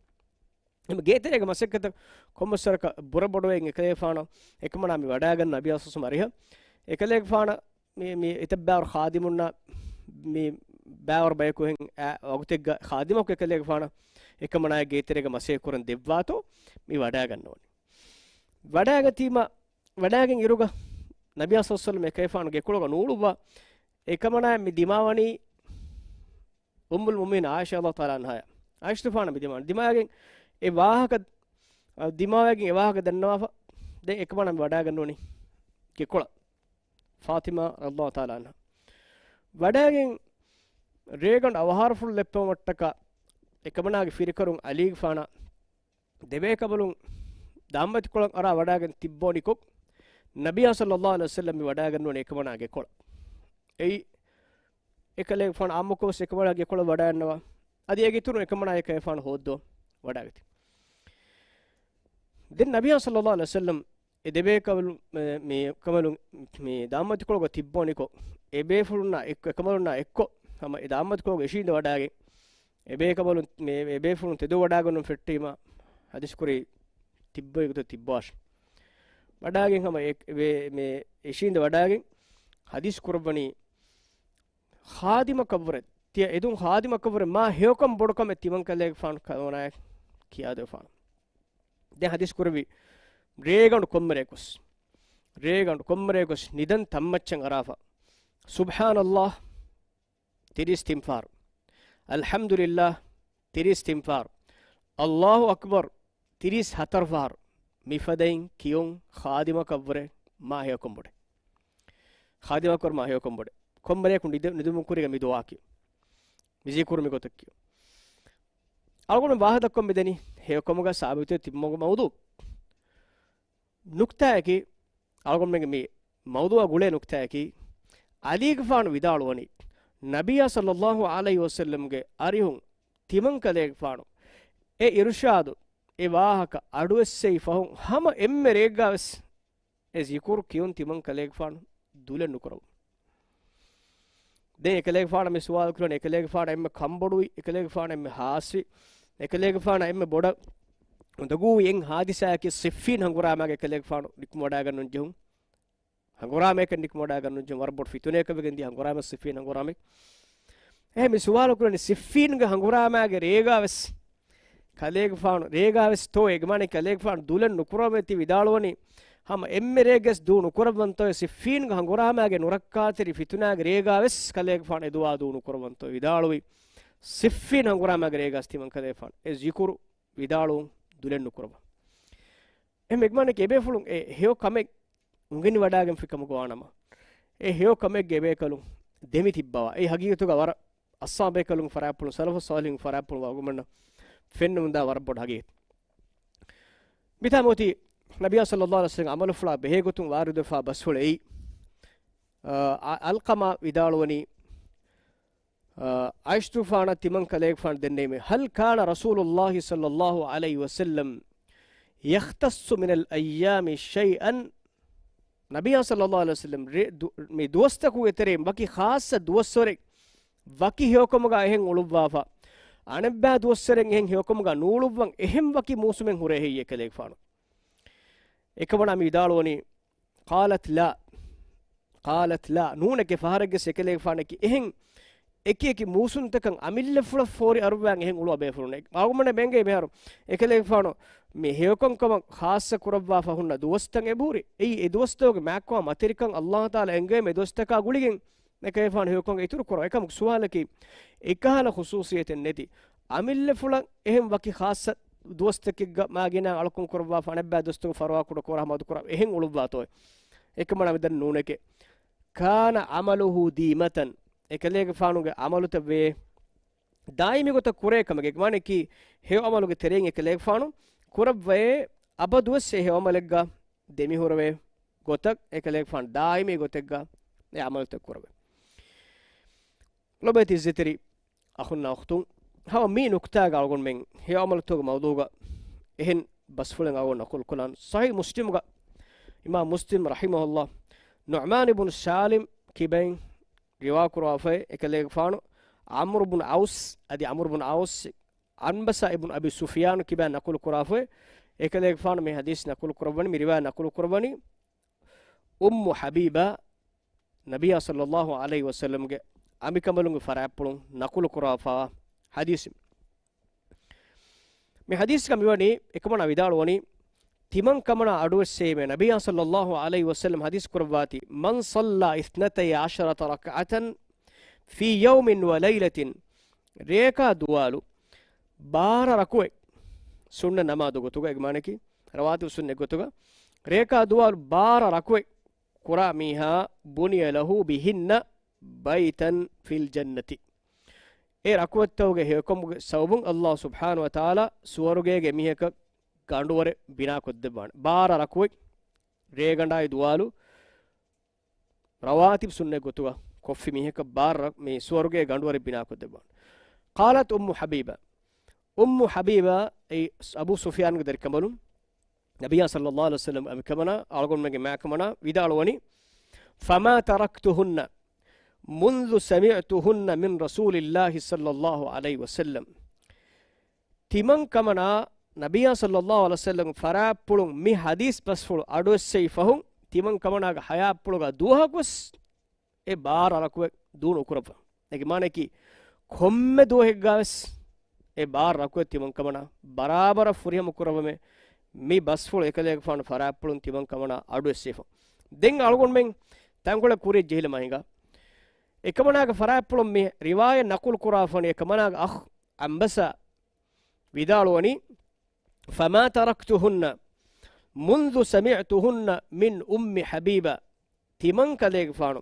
އެމަ ގޭތެރޭގެ މަސައްކަތަށް ކޮންމެސް ވަރަކަށް ބުރަ ބޮޑުވެގެން އެކަލޭގެފާނަށް އެކަމަނާ މި ވަޑާގަންނަ ނަބިއްޔާ ސައްލަމް އަރިހަށް އެކަލޭގެފާނަށް މި، މި އެތައް ބާވަރު ޚާދިމުންނާ މި ބާވަރު ބަޔަކު އެހެން އާ ވަގުތެއްގަ ޚާދިމަކު އެކަލޭގެފާނަށް އެކަމަނާއަށް ގޭތެރޭގަ މަސައްކަތް ކުރަން ދެއްވާތޯ މި ވަޑާގަންނަވަނީ. ވަޑާގަތީމަ، ވަޑާގެން އިރުގަ ނަބިއްޔާ ސައްލަމް އެކަލޭގެފާނު ގެކޮޅުގަ ނޫޅުއްވާ އެކަމަނާއަށް މި ދިމާވަނީ އުއްމުލް މުއުމިނީން ޢާއިޝާ ރަޟިޔައްލާހު ތަޢާލާ ޢަންހާ. ޢާއިޝަތުފާނަށް މި ދިމާވަނީ. ދިމާވެގެން އެ ވާހަކަ، އަ، ދިމާވެގެން އެ ވާހަކަ ދަންނަވާފަ ދެން އެކަމަނާ މި ވަޑާގަންނަވަނީ ގެކޮޅަށް. ފާޠިމާ ރަޟިޔައްލާހު ތަޢާލާ ޢަންހާ. ވަޑާގެން ރޭގަނޑު އަވަހާރަފުޅު ލެއްޕެވުމަށްޓަކާ އެކަމަނާގެ ފިރިކަލުން ޢަލީގެފާނަށް ދެބޭކަނބަލުން ދާންމަތިކޮޅަށް އަރާ ވަޑާގެން ތިއްބަވަނިކޮށް، ނަބިއްޔާ ޞައްލައްލާހު ޢަލައިހި ވަސައްލަމް މި ވަޑާގަންނަވަނީ އެކަމަނާ ގެކޮޅަށް. އެއީ އެކަލޭގެފާނު ޢާއްމުކޮށް ވެސް އެކަމަނާ ގެކޮޅަށް ވަޑާގަންނަވާ. އަދި އޭގެ އިތުރުން އެކަމަނާ އެކަލޭގެފާނު ހޯއްދަވާ ވަޑާގަތީ. ދެން ނަބިއްޔާ ޞައްލައްލާހު ޢަލައިހި ވަސައްލަމް އެ ދެބޭކަނބަލުން، މި، މި ކަނބަލުން މި ދާންމަތިކޮޅުގަ ތިއްބަވަނިކޮށް، އެބޭފުޅުންނާ އެއްކޮށް، އެކަނބަލުންނާ އެއްކޮށް، ހަމަ އެ ދާންމަތިކޮޅުގަ އިށީނދެ ވަޑާގެން، އެބޭކަނބަލުން މި، އެބޭފުޅުން ތެދުވަޑާގަންނަވަން ފެއްޓީމަ، ޙަދީޘް ކުރީ ތިއްބަވި ގޮތަށް ތިއްބަވާށި. ވަޑާގެން ހަމަ އެ، އެ، މި އިށީނދެ ވަޑާގެން ޙަދީޘް ކުރައްވަނީ، ޚާދިމަކަށްވުރެ، ތިޔަ އެދުން ޚާދިމަކަށްވުރެ މާ ހެޔޮކަން ބޮޑުކަމެއް ތިމަންކަލޭގެފާނު ކަމަނާއަށް ކިޔާދެވިފާނަން. ދެން ޙަދީޘް ކުރެއްވި، ރޭގަނޑު ކޮންމެ ރެއަކުސް، ރޭގަނޑު ކޮންމެ ރެއަކުސް ނިދަން ތަންމައްޗަށް އަރާފަ، ސުބްޙާނަﷲ ތިރީސް ތިން ފަހަރު، އަލްޙަމްދުލިއްލާހް ތިރީސް ތިން ފަހަރު، އަﷲ އަކްބަރު ތިރީސް ހަތަރު ފަހަރު، މިފަދައިން ކިޔުން ޚާދިމަކަށްވުރެ މާ ހެޔޮކޮށް ބޮޑެ. ޚާދިމަކަށްވުރެ މާ ހެޔޮކޮށް ބޮޑެ. ކޮންމެ ރެއަކު ނިދު-، ނިދުމުން ކުރީގަ މި ދުޢާ ކިޔުން. މި ޒިކުރު މި ގޮތަށް ކިޔުން. އަޅުގަނޑު ވާހަކަ ދައްކަން މިދަނީ ހެޔޮކަމުގަ ސާބިތު ތިބި މަގު-، މައުޟޫޢު. ނުކްތާއަކީ، އަޅުގަނޑުމެންގެ މި މައުޟޫޢާ ގުޅޭ ނުކްތާއަކީ، ޢަލީގެފާނު ވިދާޅުވަނީ، ނަބިއްޔާ ޞައްލައްލާހު ޢަލައިހި ވަސައްލަމްގެ އަރިހުން ތިމަން ކަލޭގެފާނު އެ އިރުޝާދު، އެ ވާހަކަ އަޑުއެއްސެވި ފަހުން ހަމަ އެންމެ ރެއެއްގަ ވެސް އެ ޒިކުރު ކިޔުން ތިމަން ކަލޭގެފާނު ދުލެއް ނުކުރަވުނު. ދެން އެކަލޭގެފާނަށް މި ސުވާލު ކުރަނީ، އެކަލޭގެފާނަށް އެންމެ ކަންބޮޑުވި، އެކަލޭގެފާނަށް އެންމެ ހާސްވި، އެކަލޭގެފާނަށް އެންމެ ބޮޑަށް އުނދަގޫވި އެއް ހާދިސާއަކީ ޞިއްފީން ހަނގުރާމާގެ އެކަލޭގެފާނު ނިކުމެވަޑައިގަންނަން ޖެހުން. ހަނގުރާމައެކަން ނިކުމެވަޑައިގަންނަން ޖެހުން ވަރަށް ބޮޑު ފިތުނައަކަށް ވެގެންދިޔަ ހަނގުރާމަ، ޞިއްފީން ހަނގުރާމަ. އެހެން މި ސުވާލު ކުރަނީ ޞިއްފީންގެ ހަނގުރާމާގެ ރޭގާ ވެސް ކަލޭގެފާނު، ރޭގާ ވެސް ތޯ އެގެ މާނަ ކަލޭގެފާނު ދުލެއް ނުކުރަވޭ ތި ވިދާޅުވަނީ، ހަމަ އެންމެ ރެއެއްގަސް ދޫ ނުކުރައްވަންތޯ ޞިއްފީންގެ ހަނގުރާމާގެ ނުރައްކާތެރި ފިތުނާގެ ރޭގާ ވެސް ކަލޭގެފާނު އެ ދުޢާ ދޫ ނުކުރައްވަންތޯ ވިދާޅުވި. ޞިއްފީން ހަނގުރާމާގެ ރޭގާ ވެސް ތިމަން ކަލޭގެފާނު އެ ޒިކުރު ވިދާޅުވުން ދުލެއް ނުކުރައްވާ. އެހެން އެގެ މާނަ އެބޭފުޅުން އެ ހެޔޮ ކަމެއް އުނގެނިވަޑައިގެންފި ކަމުގަ ވާނަމަ، އެ ހެޔޮ ކަމެއްގެ ބޭކަލުން ދެމި ތިއްބަވާ. އެއީ ހަގީގަތުގަ ވަރަށް އައްސާ ބޭކަލުން ފަރާތްޕުޅުން، ސަލަފު ޞާލިޙުން ފަރާތްޕުޅުން އަޅުގަނޑުމެންނަށް ފެންނަމުންދާ ވަރަށް ބޮޑު ހަގީގަތެއް. މިތާ މޯތީ ނަބިއްޔާ ޞައްލައްލާހު ޢަލައިހި ވަސައްލަމް ޢަމަލުފުޅާ ބެހޭގޮތުން ވާރިދުވެފާ ބަސްފުޅެއް އެއީ، އަ، އަ، ޢަލްޤަމާ ވިދާޅުވަނީ، އާ، ޢާއިޝަތުފާނަށް ތިމަން ކަލޭގެފާނު ދެންނެވީމޭ، هل كان رسول الله صلى الله عليه وسلم يختص من الأيام شيئا؟ ނަބިއްޔާ ޞައްލައްލާހު ޢަލައިހި ވަސައްލަމް ރޭ-، ދު-، މި ދުވަސްތަކުގެ ތެރެއިން ވަކި ޚާއްޞަ ދުވަސްވަރެއް ވަކި ހެޔޮކަމުގަ އެހެން އުޅުއްވާފަ، އަނެއްބައި ދުވަސްވަރެއް އެހެން ހެޔޮކަމުގަ ނޫޅުއްވަން އެހެން ވަކި މޫސުމެއް ހުރޭ ހެއްޔޭ ކަލޭގެފާނު؟ އެކަމަނާ މި ވިދާޅުވަނީ، قالت لا. قالت لا. ނޫނެކޭ، ފަހަރެއްގެސް އެކަލޭގެފާނަކީ އެހެން އެކި އެކި މޫސުންތަކަށް އަމިއްލަފުޅަށް ފޯރި އަރުއްވާން އެހެން އުޅުވާ ބޭފުޅުން. އަޅުގަނޑުމެން ބެނގޭ މިހާރު އެކަލޭގެފާނު މި ހެޔޮކަންކަމަށް ޚާއްޞަ ކުރައްވާފަ ހުންނަ ދުވަސްތައް އެބަހުރި. އެއީ އެ ދުވަސްތަކުގެ މާތްކަމާ މަތިވެރިކަން ﷲ ތަޢާލާ އެންގެވީމަ އެ ދުވަސްތަކާ ގުޅިގެން އެކަލޭގެފާނު ހެޔޮކަން އިތުރު ކުރައްވާ. އެކަމަކު ސުވާލަކީ، އެކަހަލަ ޚުޞޫޞިއްޔަތެއް ނެތި އަމިއްލަފުޅަށް އެހެން ވަކި ޚާއްޞަ ދުވަސްތަކެއްގަ މާގިނަ އަޅުކަން ކުރައްވާފަ އަނެއްބައި ދުވަސްތަކު ފަރުވާ ކުޑަ ކުރާ ހަމަ ދުކުރާ އެހެން އުޅުއްވާތޯ؟ އެކަމަނާ މިދަން ނޫނެކޭ. كان عمله ديمة. އެކަލޭގެފާނުގެ ޢަމަލުތައް ވޭ ދާއިމީ ގޮތަށް ކުރޭ ކަމެއް. އެކަމަނަކީ ހެޔޮ ޢަމަލުގެ ތެރެއިން އެކަލޭގެފާނު ކުރައްވައޭ އަބަދުވެސް އެ ހެޔޮ ޢަމަލެއްގަ ދެމިހުރެވޭ ގޮތަށް އެކަލޭގެފާނު ދާއިމީ ގޮތެއްގަ އެ ޢަމަލުތައް ކުރެވޭ. ލޮބުވެތި އިއްޒަތްތެރި އަޚުންނާ އުޚްތުން، ހަމަ މި ނުކްތާގަ އަޅުގަނޑުމެން ހެޔޮ ޢަމަލުތަކުގެ މައުޟޫޢުގަ އެހެން ބަސްފުޅެއް އަޅުގަނޑު ނަޤުލު ކުރަން. ޞަޙީޙު މުސްލިމުގަ އިމާމް މުސްލިމް ރަޙިމަހުﷲ ނުޢުމާނު ބުނު ސާލިމް ކިބައިން ރިވާ ކުރައްވާފައި އެކަލޭގެފާނު ޢަމްރު ބުނު ޢައުސް އަދި ޢަމްރު ބުނު ޢައުސް ޢަންބަސާ އިބްނު އަބީ ސުފްޔާނު ކިބައިން ނަޤުލު ކުރާފައި އެކަލޭގެފާނު މި ޙަދީޘް ނަޤުލު ކުރައްވަނީ، މި ރިވާޔަތް ނަޤުލު ކުރައްވަނީ އުއްމު ޙަބީބާ، ނަބިއްޔާ ޞައްލައްލާހު ޢަލައިހި ވަސައްލަމްގެ އަނބިކަނބަލުންގެ ފަރާތްޕުޅުން ނަޤުލު ކުރާފަ ޙަދީޘެއް. މި ޙަދީޘްގަ މިވަނީ، އެކަމަނާ ވިދާޅުވަނީ، ތިމަން ކަމަނާ އަޑުއެއްސެވީމޭ، ނަބިއްޔާ ޞައްލައްލާހު ޢަލައިހި ވަސައްލަމް ޙަދީޘް ކުރައްވާތީ، من صلى اثنتي عشرة ركعة في يوم وليلة، ރެޔަކާ ދުވާލު ބާރަ ރަކުޢަތް، ސުންނަ ނަމާދު ގޮތުގަ، އެގެ މާނައަކީ ރަވާތިބު ސުންނަތް ގޮތުގަ، ރެޔަކާ ދުވާލު ބާރަ ރަކުޢަތް ކުރާ މީހާ، بني له بهن بيتا في الجنة. އެ ރަކުޢަތްތަކުގެ ހެޔޮކަމުގެ ސަބަބުން ﷲ ސުބްޙާނަހޫ ވަތަޢާލާ ސުވަރުގޭގެ މީހަކަށް ގަނޑުވަރެއް ބިނާކޮށްދެއްވާނެ. ބާރަ ރަކުޢަތް ރޭގަނޑާއި ދުވާލު ރަވާތިބު ސުންނަތް ގޮތުގަ ކޮށްފި މީހަކަށް ބާރަ ރަ-، މި ސުވަރުގޭ ގަނޑުވަރެއް ބިނާކޮށްދެއްވާނެ. قالت أم حبيبة، އުއްމު ޙަބީބާ އެއީ އަބޫ ސުފްޔާންގެ ދަރިކަނބަލުން، ނަބިއްޔާ ޞައްލައްލާހު ޢަލައިހި ވަސައްލަމް އަނބިކަމަނާ އަޅުގަނޑުމެންގެ މާތްކަމަނާ ވިދާޅުވަނީ، فما تركتهن منذ سمعتهن من رسول الله صلى الله عليه وسلم. ތިމަން ކަމަނާ ނަބިއްޔާ ޞައްލައްލާހު ޢަލައިހި ވަސައްލަމް ފަރާތްޕުޅުން މި ޙަދީޘް ބަސްފުޅު އަޑުއެއްސެވި ފަހުން، ތިމަން ކަމަނާގެ ޙަޔާތްޕުޅުގަ ދުވަހަކުވެސް އެ ބާރަ ރަކުޢަތް ދޫ ނުކުރައްވާ. އޭގެ މާނައަކީ، ކޮންމެ ދުވަހެއްގަވެސް އެ ބާރަ ރަކުޢަތް ތިމަން ކަމަނާ ބަރާބަރަށް ފުރިހަމަ ކުރައްވަމޭ. މި ބަސްފުޅު އެކަލޭގެފާނު ފަރާތްޕުޅުން ތިމަން ކަމަނާ އަޑުއެއްސެވިފަ. ދެން އަޅުގަނޑުމެން ތަންކޮޅެއް ކުރިއަށް ޖެހިލަމާ ހިނގާ. އެކަމަނާގެ ފަރާތްޕުޅުން މި ރިވާޔަތް ނަޤުލު ކުރާފަނި އެކަމަނާގެ އަޚް ޢަންބަސާ ވިދާޅުވަނީ، فما تركتهن منذ سمعتهن من أم حبيبة. ތިމަން ކަލޭގެފާނު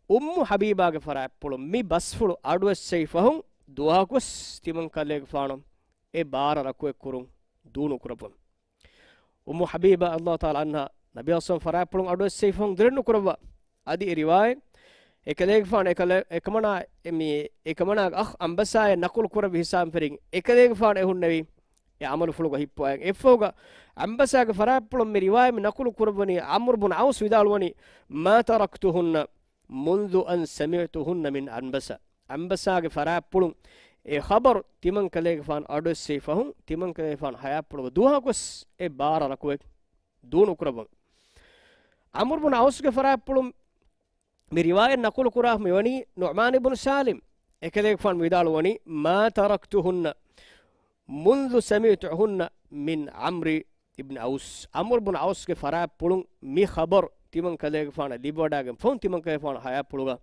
އުއްމު ޙަބީބާގެ ފަރާތްޕުޅުން މި ބަސްފުޅު އަޑުއެއްސެވި ފަހުން ދުވަހަކުވެސް ތިމަން ކަލޭގެފާނު އެ ބާރަ ރަކުވެ ކުރުން ދޫނުކުރައްވަން. އުއްމު ޙަބީބާ ރަޟިޔަﷲ ތަޢާލާ ޢަންހާ ނަބީ އަސްލަމް ފަރާތްޕުޅުން އަޑުއެއްސެވި ފަހުން ދުރެއްނުކުރައްވާ. އަދި އެ ރިވާޔަތް އެކަލޭގެފާނު އެކަލޭ-، އެކަމަނާ، އެ މި، އެކަމަނާގެ އަޚް ޢަންބަސާއަށް ނަޤުލު ކުރެއްވި ހިސާބުން ފެރިން އެކަލޭގެފާނު އެ ހުންނެވީ އެ ޢަމަލުފުޅުގަ ހިއްޕުވާ. އެއަށްފަހުގަ ޢަންބަސާގެ ފަރާތްޕުޅުން މި ރިވާޔަތް މި ނަޤުލު ކުރައްވަނީ ޢަމްރު ބުން ޢައުސް ވިދާޅުވަނީ، ما تركتهن منذ أن سمعتهن من ޢަންބަސާ. ޢަންބަސާގެ ފަރާތްޕުޅުން އެ ޚަބަރު ތިމަން ކަލޭގެފާނު އަޑުއެއްސެވި ފަހުން ތިމަން ކަލޭގެފާނު ޙަޔާތްޕުޅުގަ ދުވަހަކުވެސް އެ ބާރަ ރަކުވެ ދޫނުކުރައްވަން. ޢަމްރު ބުން ޢައުސްގެ ފަރާތްޕުޅުން މި ރިވާޔަތް ނަޤުލު ކުރާ މިވަނީ ނުޢުމާނު ބުން ސާލިމް. އެކަލޭގެފާނު ވިދާޅުވަނީ، ما تركتهن منذ سمعتهن من عمرو بن عوس. ޢަމްރު ބުން ޢައުސްގެ ފަރާތްޕުޅުން މި ޚަބަރު ތިމަން ކަލޭގެފާނަށް ލިބިވަޑައިގެން ފަހުން ތިމަން ކަލޭގެފާނު ޙަޔާތްޕުޅުގަ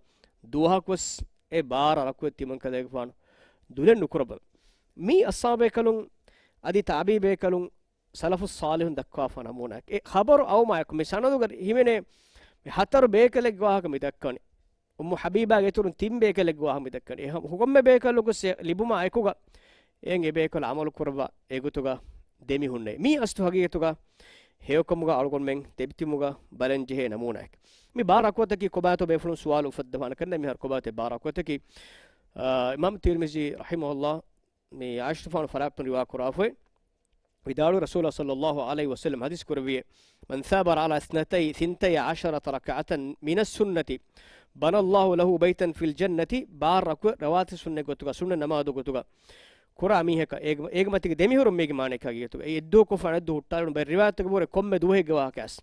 ދުވަހަކުވެސް އެ ބާރަ ރަކުވެ ތިމަން ކަލޭގެފާނު ދުލެއް ނުކުރައްވަން. މީ އަޞްޙާބޭކަލުން އަދި ތާބިޢީ ބޭކަލުން ސަލަފުއް ޞާލިޙުން ދައްކާފާ ނަމޫނާއެއް. އެ ޚަބަރު އައުމާއެކު މި ސަނަދުގަ ހިމެނޭ މި ހަތަރު ބޭކަލެއްގެ ވާހަކަ މި ދައްކަނީ. އުއްމު ޙަބީބާގެ އިތުރުން ތިން ބޭކަލެއްގެ ވާހަކަ މި ދައްކަނީ. އެ ހަމަ ކޮންމެ ބޭކަލަކު ލިބުމާ އެކުގަ އެއިން އެ ބޭކަލު ޢަމަލު ކުރައްވާ އެގޮތުގަ ދެމިހުންނެވި. މީ އަސްލު ހަގީގަތުގަ ހެޔޮކަމުގަ އަޅުގަނޑުމެން ދެބިތިމުގަ ބަލަން ޖެހޭ ނަމޫނާއެއް. މި ބާރަ ރަކުވަތަކީ ކޮބާތޯ ބޭފުޅުން ސުވާލު އުފައްދަވާނެ ކަންނޭނގެ މިހާރު ކޮބާތޯ ބާރަ ރަކުވަތަކީ، އާ، އިމާމް ތިރްމިޒީ ރަޙިމަހުﷲ މި ޢާއިޝަތުފާނު ފަރާތުން ރިވާ ކުރާފައި ވިދާޅު ރަސޫލާ ޞައްލައްލާހު ޢަލައިހި ވަސައްލަމް ޙަދީޘް ކުރެއްވިއޭ، من ثابر على اثنتي، ثنتي عشرة ركعة من السنة بنى الله له بيتا في الجنة. ބާރަ ރަކުވެ ރަވާތި ސުންނަތް ގޮތުގަ، ސުންނަތް ނަމާދު ގޮތުގަ ކުރާ މީހަކަށް އޭގެ، އޭގެ މަތީގަ ދެމިހުރުން މީގެ މާނައަކީ ހަގީގަތުގަ. އެ އެއްދުވަހު ކޮށްފަ އަނެއްދުވަހު ހުއްޓާލުން ބައެއް ރިވާޔަތްތަކުގަ ހުރެ ކޮންމެ ދުވަހެއްގެ ވާހަކަ އަސް.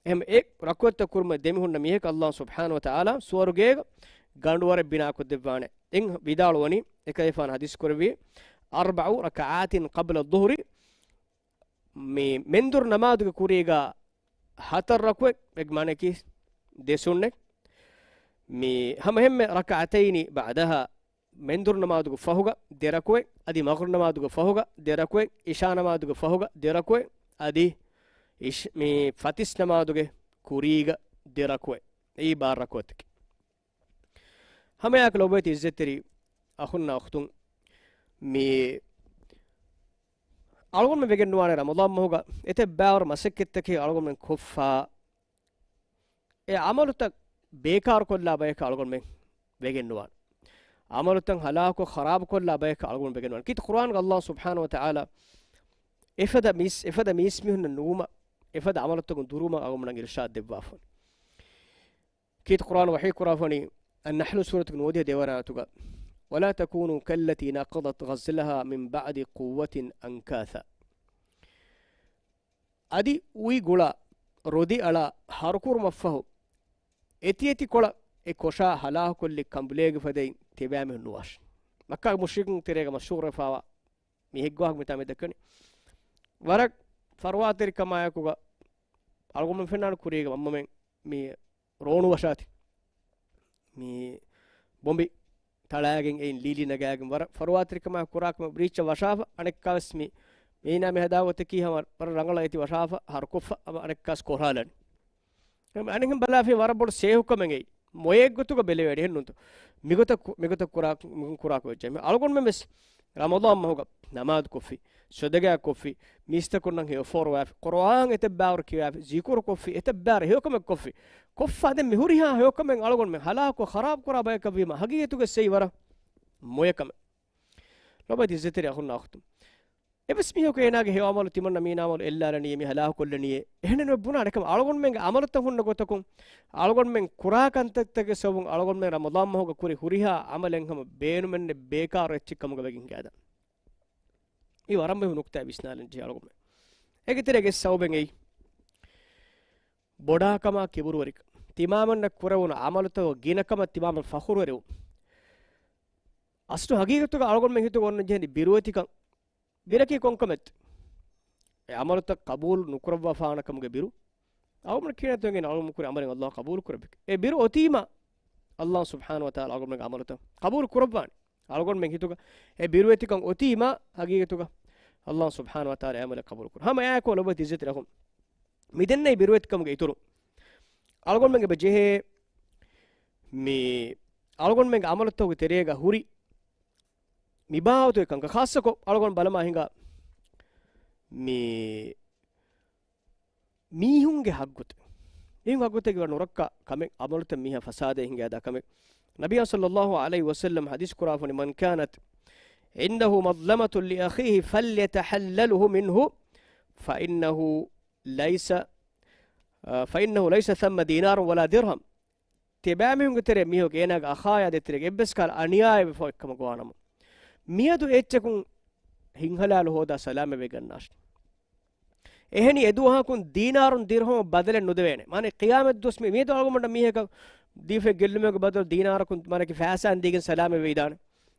އެހެން އެ ރަކުވަތްތައް ކުރުމަށް ދެމިހުންނަ މީހަކަށް ﷲ ސުބްޙާނަހޫ ވަތަޢާލާ ސުވަރުގޭގަ ގަނޑުވަރެއް ބިނާކޮށްދެއްވާނެ. އެން ވިދާޅުވަނީ، އެކަލޭފާނު ޙަދީޘް ކުރެއްވި، أربع ركعات قبل الظهر، މި މެންދުރު ނަމާދުގެ ކުރީގަ ހަތަރު ރަކުވެ، އެގެ މާނައަކީ ދެ ސުންނަތް. މި ހަމަހެންމެ ركعتين بعدها، މެންދުރު ނަމާދުގެ ފަހުގަ ދެ ރަކުވެ، އަދި މަޣްރިބް ނަމާދުގެ ފަހުގަ ދެ ރަކުވެ، އިޝާ ނަމާދުގެ ފަހުގަ ދެ ރަކުވެ، އަދި އިޝް-، މި ފަތިސް ނަމާދުގެ ކުރީގަ ދެ ރަކުވެ. އެއީ ބާރަ ރަކުވަތަކީ. ހަމައެއާއެކު ލޮބުވެތި އިއްޒަތްތެރި އަޚުންނާ އުޚްތުން، މި އަޅުގަނޑުމެން ވެގެން ނުވާނެ ރަމަޟާން މަހުގަ އެތައް ބައިވަރު މަސައްކަތްތަކެއް އަޅުގަނޑުމެން ކޮށްފަ، އެ ޢަމަލުތައް ބޭކާރުކޮށްލާ ބަޔަކަށް އަޅުގަނޑުމެން ވެގެން ނުވާނެ. ޢަމަލުތައް ހަލާކު ޚަރާބުކޮށްލާ ބަޔަކަށް އަޅުގަނޑު ވެގެން ނުވާނެ. ކީރިތި ޤުރުއާންގަ ﷲ ސުބްޙާނަހޫ ވަތަޢާލާ އެފަދަ މީސް، އެފަދަ މީސްމީހުންނަށް ނުވުމަށް، އެފަދަ ޢަމަލުތަކުން ދުރުވުމަށް އަޅުގަނޑުމެންނަށް އިރުޝާދު ދެއްވާފަ. ކީރިތި ޤުރުއާން ވަޙީ ކުރާފަނީ، އައްނަޙްލު ސޫރަތުގެ ނުވަދިހަ ދެވަނަ އާޔަތުގަ، ولا تكونوا كالتي نقضت غزلها من بعد قوة أنكاثا. އަދި އުއި ގުޅާ، ރޮދި އަޅާ، ހަރުކުރުމަށްފަހު، އެތިއެތި ކޮޅަށް އެ ކޮށާ ހަލާކުކޮށްލި ކަނބުލޭގެ ފަދައިން ތިބޭމީހުން ނުވާށި. މައްކާގެ މުޝްރިކުން ތެރޭގަ މަޝްހޫރުވެފާވާ މީހެއްގެ ވާހަކަ މިތާ މި ދައްކަނީ. ވަރަށް ފަރުވާތެރިކަމާއެކުގަ އަޅުގަނޑުމެން ފެންނާނެ ކުރީގަ މަންމަމެން މި ރޯނު ވަށާތި. މި ބޮނބި ތަޅާގެން އެއިން ލީލީ ނަގާގެން ވަރަށް ފަރުވާތެރިކަމާ ކުރާކަމަށް ރީއްޗަށް ވަށާފަ، އަނެއްކާވެސް މި މީނާ މި ހަދާ ގޮތަކީ ހަމަ ވަރަށް ރަނގަޅަށް އޭތި ވަށާފަ، ހަރުކޮށްފަ، ހަމަ އަނެއްކާސް ކޮށާލަނީ. އަނެއްހެން ބަލާފި ވަރަށް ބޮޑު ސޭހުކަމެއް އެއީ. މޮޔައެއްގޮތުގަ ބެލެވޭނެ އެހެން ނޫންތޯ؟ މިގޮތަށް ކު-، މިގޮތަށް ކުރާ-، މި ކުރާކޮށް ވެއްޖެ. އަޅުގަނޑުމެން ވެސް ރަމަޟާން މަހުގަ ނަމާދު ކޮށްފި، ޞަދަގާ ކޮށްފި، މީސްތަކުންނަށް ހެޔޮ ފޯރުވާފި، ޤުރުއާން އެތައް ބާރު ކިޔާފި، ޒިކުރު ކޮށްފި، އެތައް ބާރު ހެޔޮކަމެއް ކޮށްފި. ކޮށްފަ ދެން މި ހުރިހާ ހެޔޮކަމެއް އަޅުގަނޑުމެން ހަލާކު ޚަރާބު ކުރާ ބަޔަކަށް ވީމަ ހަގީގަތުގަ އެއީ ވަރަށް މޮޔަ ކަމެއް. ލޮބުވެތި އިއްޒަތްތެރި އަޚުންނާ އުޚްތުން. އެވެސް މީހަކު އޭނާގެ ހެޔޮ އަމަލު ތިމަންނަ މީނާ އަމަލު އެއްލާލަނީ މި ހަލާކުކޮށްލަނީ. އެހެނެއް ނުވެ ބުނާނެ ކަމަށް އަޅުގަނޑުމެންގެ އަމަލުތައް ހުންނަ ގޮތަކުން އަޅުގަނޑުމެން ކުރާ ކަންތައްތަކެއް ސަބަބުން އަޅުގަނޑުމެން ރަމަޟާން މަހުގަ ކުރި ހުރިހާ އަމަލެއް ހަމަ ބޭނުމެއް ނެތް ބޭކާރު އެއްޗެއް ކަމުގަ ވެގެން ހިނގާދާނެ. މީ ވަރަށް މުހިއްމު ނުކުތާއެއް ވިސްނާލަން ޖެހޭ އަޅުގަނޑުމެން. އޭގެ ތެރޭގަ ސަބަބެއް އެއީ ބޮޑާކަމާ ކިބުރުވެރިކަން. ތިމާމެންނަށް ކުރެވުނު އަމަލުތަކުގެ ގިނަކަމަށް ތިމާމެން ފަޚުރުވެރިވުން. އަސްލު ހަގީގަތުގަ އަޅުގަނޑުމެން ހިތުގަ އޮންނަން ޖެހެނީ ބިރުވެތިކަން. ބިރަކީ ކޮންކަމެއްތަ؟ އެ އަމަލުތައް ޤަބޫލު ނުކުރައްވާފާނެ ކަމުގެ ބިރު. އަޅުގަނޑު ކިޔަން ތުވެގެން އަޅުގަނޑު ކުރި އަމަލެއް ﷲ ޤަބޫލު ކުރެއްވި. އެ ބިރު އޮތީމަ ﷲ ސުބްޙާނަހޫ ވަތަޢާލާ އަޅުގަނޑުމެންގެ ޢަމަލުތައް ޤަބޫލު ކުރައްވާނެ. އަޅުގަނޑުމެން ހިތުގަ އެ ބިރުވެތިކަން އޮތީމާ ޙަޤީޤަތުގަ ﷲ ސުބްޙާނަހޫ ވަތަޢާލާ އެ ޢަމަލެއް ޤަބޫލު ކުރާ. ހަމަ އެއާއެކު ލޮބުވެތި ޢިއްޒަތްތެރި އަޚުން، މިދެންނެވި ބިރުވެތިކަމުގެ އިތުރުން އަޅުގަނޑުމެން އެބަ ޖެހޭ މި އަޅުގަނޑުމެންގެ ޢަމަލުތަކުގެ ތެރޭގަ ހުރި މި ބާވަތުގެ ކަންކަން ޚާއްޞަކޮށް އަޅުގަނޑު ބަލަމާ ހިނގާ މި މީހުންގެ ޙައްޤުތައް، މީހުން ޙައްޤުތަކެއް ނުރައްކާ ކަމެއް، ޢަމަލުތައް މީހާ ފަސާދައެއް ހިނގާދާ ކަމެއް. ނަބިއްޔާ ޞައްލައްލާހު ޢަލައިހި ވަސައްލަމަ ޙަދީޘް ކުރާފަނި، من كانت عنده مظلمة لأخيه فليتحلله منه فإنه ليس، އާ، فإنه ليس ثم دينار ولا درهم. ތިޔަބައިމީހުންގެ ތެރޭ މީހަކު އޭނާގެ އަޚާޔާ ދޭތެރޭގަ އެއްވެސް ކަހަލަ އަނިޔާއެއް ވެފަ އޮތްކަމަކު ވާނަމަ، މިއަދު އެއްޗަކުން ހިތްހަލާލު ހޯދާ ސަލާމަތްވެގަންނާށި. އެހެނީ އެދުވަހަކުން ދީނާރުން ދިރުހަމަށް ބަދަލެއް ނުދެވޭނެ. މާނަ ޤިޔާމަތް ދުވަސް މި، މިއަދު އަޅުގަނޑަށް މީހަކަށް ދީފައި ގެއްލުމެއްގެ ބަދަލު ދީނާރަކުން މާނަކީ ފައިސާއިން ދީގެން ސަލާމަތްވެ އިދާނެ.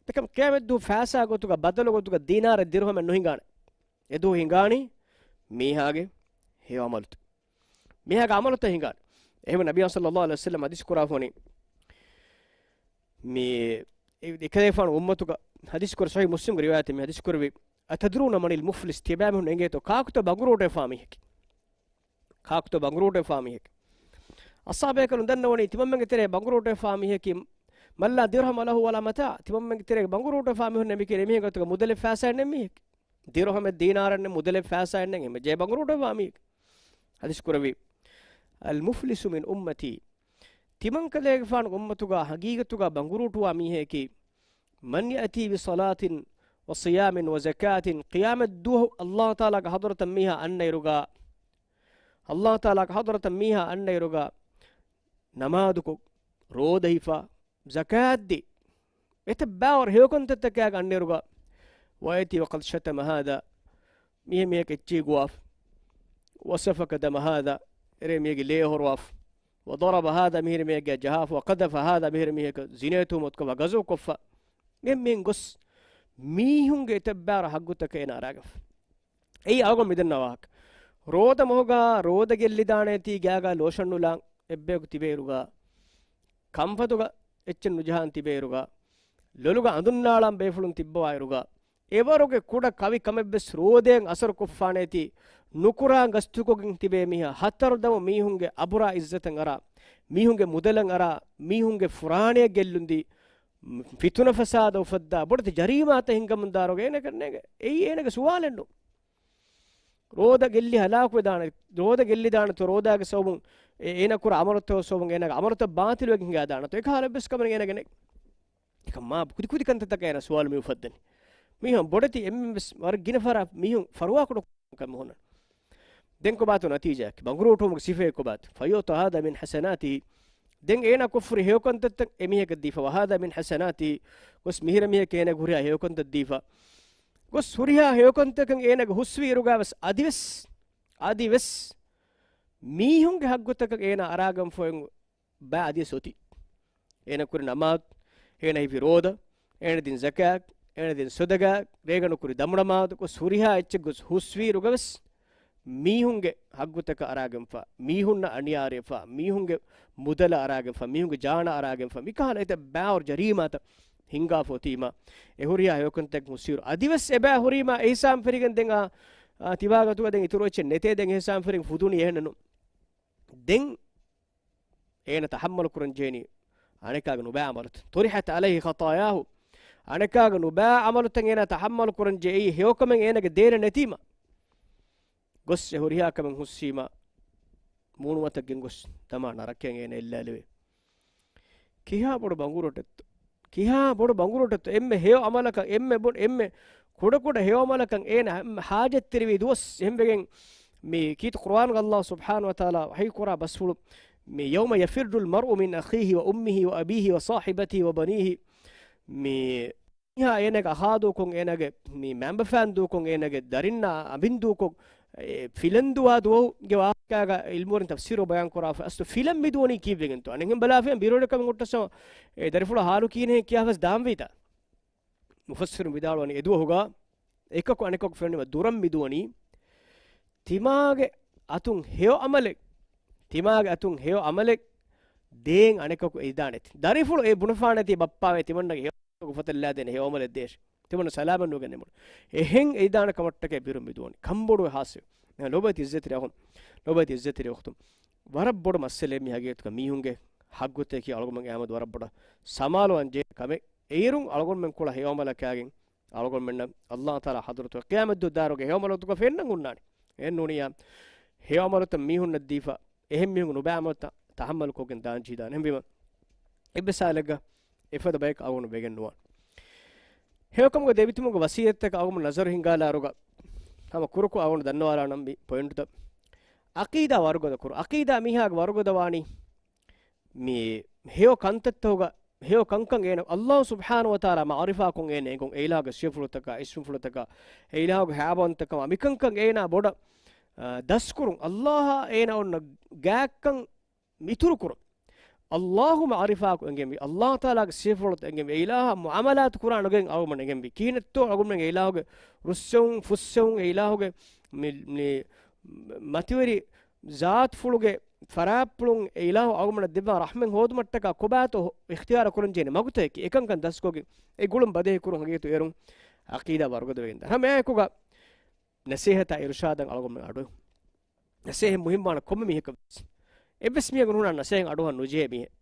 އެކަމް ޤިޔާމަތް ދުވަހު ފައިސާ ގޮތުގަ ބަދަލު ގޮތުގަ ދީނާރެއް ދިރުހަމެއް ނުހިނގާނެ. އެދުވަހު ހިނގާނީ މީހާގެ ހެޔޮ ޢަމަލުތައް. މީހާގެ ޢަމަލުތައް ހިނގާނެ. އެހެންވެ ނަބިއްޔާ ޞައްލައްލާހު ޢަލައިހި ވަސައްލަމަ ޙަދީޘް ކުރާފަނި މި އެ-، އެކަލޭފާނު އުއްމަތުގަ ޙަދީޘް ކުރެ ޞަޙީޙު މުސްލިމްގެ ރިވާޔަތެއް މި ޙަދީޘް ކުރެއްވި، أتدرون من المفلس؟ ތިޔަބައިމީހުން އެނގޭތޯ ކާކުތޯ ބަނގުރޫޓުވެފާ މީހަކީ؟ ކާކުތޯ ބަނގުރޫޓުވެފާ މީހަކީ؟ އަޞްޙާބުބޭކަލުން ދަންނަވަނީ ތިމަންމެންގެ ތެރޭ ބަނގުރޫޓުވެފާ މީހަކީ، من لا درهم له ولا متاع. ތިމަންމެންގެ ތެރޭ ބަނގުރޫޓުވެފާ މީހުންނޭ މިކިޔަނީ އެމީހެއްގެ ގޮތުގަ މުދަލެއް ފައިސާއެއް ނެތް މީހަކީ. ދިރުހަމެއް ދީނާރެއް ނެތް މުދަލެއް ފައިސާއެއް ނެތް އެހެން ޖެހޭ ބަނގުރޫޓުވެފާ މީހަކީ. ޙަދީޘް ކުރެއްވި، المفلس من أمتي. ތިމަންކަލޭގެފާނު އުއްމަތުގަ ޙަޤީޤަތުގަ ބަނގުރޫޓުވާ މީހަކީ، من يأتي بصلاة وصيام وزكاة، ޤިޔާމަތް ދުވަހު ﷲ ތަޢާލާގެ ޙަޟްރަތަށް މީހާ އަންނައިރުގަ، ﷲ ތަޢާލާގެ ޙަޟްރަތަށް މީހާ އަންނައިރުގަ، ނަމާދުކޮށް، ރޯދަ ހިފާ، ޒަކާތް ދީ، އެތައް ބާވަރު ހެޔޮކަންތައްތަކާގެ އަންނައިރުގަ، ويأتي وقد شتم هذا، މީހެއް މީހަކަށް އެއްޗެހި ގޮވާފަ، وسفك دم هذا، އެރޭ މީހެއްގެ ލޭ އޮހޮރުވާފަ، وضرب هذا، މިހިރި މީހެއްގެ ޖަހާފަ، وقذف هذا، މިހިރި މީހަކަށް ޒިނޭ ތުހުމަތުކޮށްފަ، ގަޒުވުކޮށްފަ، އެހެން މީހުން ގޮސް މީހުންގެ އެތައް ބާރަ ޙައްޤުތަކެއް އޭނާ އަރާގަފަ. އެއީ އަޅުގަނޑު މިދަންނަ ވާހަކަ. ރޯދަ މަހުގަ ރޯދަ ގެއްލިދާނޭތީ ގާގަ ލޯޝަން ނުލާން އެއްބަޔަކު ތިބޭއިރުގަ، ކަންފަތުގަ އެއްޗެއް ނުޖަހާން ތިބޭއިރުގަ، ލޮލުގަ އަނދުންނާޅާން ބޭފުޅުން ތިއްބަވާއިރުގަ، އެވަރުގެ ކުޑަ ކަވި ކަމެއްވެސް ރޯދައިން އަސަރު ކޮށްފާނޭތީ، ނުކުރާން ގަސްތުކޮށްގެން ތިބޭ މީހާ ހަތަރު ދަމު މީހުންގެ އަބުރާ އިއްޒަތަށް އަރާ، މީހުންގެ މުދަލަށް އަރާ، މީހުންގެ ފުރާނަޔަށް ގެއްލުންދީ، ފިތުނަ ފަސާދަ އުފައްދާ، ބޮޑެތި ޖަރީމާތައް ހިންގަމުން ދާރޯގެ އޭނަކަށް ނޭނގެ. އެއީ އޭނަގެ ސުވާލެއްނު. ރޯދަ ގެއްލި ހަލާކުވެދާނެ، ރޯދަ ގެއްލިދާނެތޯ، ރޯދާގެ ސަބަބުން އެ-، އޭނަ ކުރާ އަމަލުތައް ސަބަބުން އޭނަގެ އަމަލުތައް ބާޠިލުވެގެން ހިނގާދާނެތޯ، އެކަހަލަ އެއްވެސް ކަމެއް އޭނަގެ ނެތް. އެކަމާ ކުދި ކުދި ކަންތައްތަކަށް އޭނަ ސުވާލު މި އުފައްދަނީ. މީހުން ބޮޑެތި އެންމެންވެސް ވަރަށް ގިނަ ފަރާތް މީހުން ފަރުވާކުޑަ ކަމެއް ހުންނަން. ދެން ކޮބާތޯ ނަތީޖާއަކީ؟ ބަނގުރޫޓުވުމުގެ ސިފައެއް ކޮބާތޯ؟ فيعطى هذا من حسناته. ދެން އޭނާ ކޮށްފުރި ހެޔޮކަންތައްތައް އެމީހަކަށް ދީފަ، وهذا من حسناته. ގޮސް މިހިރަ މީހަކަށް އޭނާގެ ހުރިހާ ހެޔޮކަންތައް ދީފަ. ގޮސް ހުރިހާ ހެޔޮކަންތަކަށް އޭނާގެ ހުސްވި އިރުގަ ވެސް އަދިވެސް، އަދިވެސް މީހުންގެ ހައްގުތަކަށް އޭނާ އަރާގަންފައި ބައި އަދިވެސް އޮތީ. އޭނަ ކުރި ނަމާދު، އޭނަ ހިފި ރޯދަ، އޭނަ ދިން ޒަކާތް، އޭނަ ދިން ޞަދަޤާތް، ރޭގަނޑު ކުރި ދަމުނަމާދު ގޮސް ހުރިހާ އެއްޗެއް ގޮސް ހުސްވިއިރުގަވެސް މީހުންގެ ހައްގުތަކަށް އަރާގެންފަ، މީހުންނަށް އަނިޔާރެފަ، މީހުންގެ މުދަލަށް އަރާގެންފަ، މީހުންގެ ޖާނަށް އަރާގެންފަ، މިކަހަލަ އެތައް ބާވަރު ޖަރީމާތައް ހިނގާފަ އޮތީމަ، އެ ހުރިހާ ހެޔޮކަންތައް ހުސްވިއިރު އަދިވެސް އެބައި ހުރީމަ އިހްސާން ފެރިގެން ދެން އާ، އާ، ތިބާގަތުގަ ދެން އިތުރު އެއްޗެއް ނެތޭ ދެން އިހްސާން ފެރިގެން ފުދުނީ އެހެނެއްނު. ދެން އޭނަ ތަޙައްމަލު ކުރަން ޖެހެނީ އަނެކާގެ ނުބައި ޢަމަލުތައް. طرحت عليه خطاياه. އަނެކާގެ ނުބައި ޢަމަލުތައް އޭނާ ތަޙައްމަލު ކުރަން ޖެހި ހެޔޮކަމެއް އޭނާގެ ދޭނެ ނެތީމަ، ގޮސް އެ ހުރިހާ ކަމެއް ހުސްވީމަ، މޫނުމަތަށް ގެންގޮސް ދަމާ ނަރަކަޔަށް އޭނާ އެއްލާލެވޭ. ކިހާ ބޮޑު ބަނގުރޫޓެއްތޯ؟ ކިހާ ބޮޑު ބަނގުރޫޓެއްތޯ؟ އެންމެ ހެޔޮ ޢަމަލަކަށް، އެންމެ ބޮޑު، އެންމެ ކުޑަކުޑަ ހެޔޮ ޢަމަލަކަށް އޭނާ ހަ-، ހާޖަތްތެރިވި ދުވަސް އެހެންވެގެން މި ކީރިތި ޤުރުއާންގަ ﷲ ސުބްޙާނަހޫ ވަތަޢާލާ ވަޙީ ކުރާ ބަސްފުޅު، މި يوم يفر المرء من أخيه وأمه وأبيه وصاحبته وبنيه. މި މީހާ އޭނާގެ އަޚާ ދޫކޮށް، އޭނާގެ މި މައިންބަފައިން ދޫކޮށް، އޭނާގެ ދަރިންނާ އަނބިން ދޫކޮށް، އެ ފިލަން ދުވާ ދުވަހުގެ ވާހަކައިގަ ޢިލްމުވެރިން ތަފްސީރު ބަޔާން ކުރާފަ، އަސްލު ފިލަން މި ދުވަނީ ކީއްވެގެންތޯ؟ އަނެއްހެން ބަލާފިޔަން ބިރުވެރިކަމެއް ހުއްޓަސް އެ ދަރިފުޅަށް ހާލު ކިހިނެއް ކިޔާފަސް ދާންވީތަ؟ މުފައްސިރުން ވިދާޅުވަނީ، އެދުވަހުގަ އެކަކު އަނެކަކު ފެނުނީމަ ދުރަށް މިދުވަނީ، ތިމާގެ އަތުން ހެޔޮ ޢަމަލެއް، ތިމާގެ އަތުން ހެޔޮ ޢަމަލެއް ދޭން އަނެކަކު އެދާނެތި. ދަރިފުޅު އެ ބުނެފާނެތީ ބައްޕާވެ ތިމަންނަގެ ހެޔޮކޮށް ފޮތެއް ލާދޭނެ ހެޔޮއަމަލެއް ދޭށޭ. ތިމަންނަ ސަލާމަތް ނުވެގެން ނިމުނު. އެހެން އެދާނެ ކަމަށްޓަކައި ބިރުން މިދުވަނީ. ކަންބޮޑުވެ ހާސްވެ. ލޯބިވެތި އިއްޒަތްތެރި އަޚުން، ލޯބިވެތި އިއްޒަތްތެރި އުޚްތުން. ވަރަށް ބޮޑު މައްސަލައެއް މި ހަގީގަތުގަ މީހުންގެ ހައްގުތަކީ އަޅުގަނޑުމެން އެއާމެދު ވަރަށް ބޮޑަށް ސަމާލުވާން ޖެހޭ ކަމެއް. އޭރުން އަޅުގަނޑުމެން ކުޅަ ހެޔޮ އަމަލަކާގެން އަޅުގަނޑުމެންނަށް ﷲ ތަޢާލާ ޙަޟްރަތުގަ ޤިޔާމަތްދުވަހު ދާއިރުގަ ހެޔޮ އަމަލުތަކަށް ފެންނަން ހުންނާނެ. އެހެން ނޫނިއްޔާ، ހެޔޮ އަމަލުތައް މީހުންނަށް ދީފަ، އެހެން މީހުން ނުބައި އަމަލުތައް ތަޙައްމަލުކޮށްގެން ދާން ޖެހިދާނެ. އެހެންވީމަ، އެއްވެސް ހާލެއްގަ އެފަދަ ބަޔަކަށް އަޅުގަނޑު ވެގެން ނުވާނެ. ހެޔޮކަމުގެ ދެމިތިބުމުގެ ވަޞިއްޔަތްތަކަށް އަޅުގަނޑު ނަޒަރު ހިންގާލާއިރުގަ، ހަމަ ކުރުކޮށް އަޅުގަނޑު ދަންނަވާލާނަން މި ޕޮއިންޓުތައް. ޢަޤީދާ ވަރުގަދަ ކުރުން. ޢަޤީދާ މީހާގެ ވަރުގަދަ ވާނީ މި ހެޔޮ ކަންތައްތަކުގަ، ހެޔޮ ކަންކަން އޭނަ ﷲ ސުބްޙާނަހޫ ވަތަޢާލާ މަޢުރިފާކޮށް އޭނަ އެނގުން، އެ އިލާހުގެ ސިފަފުޅުތަކާ، އިސްމުފުޅުތަކާ، އެ އިލާހުގެ ހައިބަވަންތަކަމާ، މިކަންކަން އޭނާ ބޮޑަށް، އާ، ދަސްކުރުން، ﷲ އާ އޭނަ އޮންނަ ގާތްކަން އިތުރުކުރުން. ﷲ މަޢުރިފާކޮށް އެނގެންވީ، ﷲ ތަޢާލާގެ ސިފަފުޅުތައް އެނގެންވީ، އެ އިލާހަށް މުޢާމަލާތު ކުރާނެ ގޮތް އަޅުގަނޑުމެން އެނގެންވީ. ކިހިނެއްތޯ އަޅުގަނޑުމެން އެ އިލާހުގެ ރުއްސެވުން، ފުއްސެވުން، އެ އިލާހުގެ މި، މި މަތިވެރި ޒާތުފުޅުގެ ފަރާތްޕުޅުން އެ އިލާހު އަޅުގަނޑަށް ދެއްވާ ރަޙްމަތް ހޯދުމަށްޓަކާ ކޮބާތޯ އިޚްތިޔާރު ކުރަން ޖެހޭނެ މަގުތަކަކީ، އެކަންކަން ދަސްކޮށްގެން އެ ގުޅުން ބަދޭހި ކުރުން ހަގީގަތު އޭރުން ޢަޤީދާ ވަރުގަދަ ވެގެންދާނެ. ހަމައެއާއެކުގަ ނަސޭހަތާ އިރުޝާދަށް އަޅުގަނޑުމެން އަޑު. ނަސޭހަތް މުހިންމުވާނެ ކޮންމެ މީހަކަށް ވެސް. އެއްވެސް މީހަކު ނޫނާ ނަސޭހަތް އަޑުއަހަން ނުޖެހޭ މީހެއް.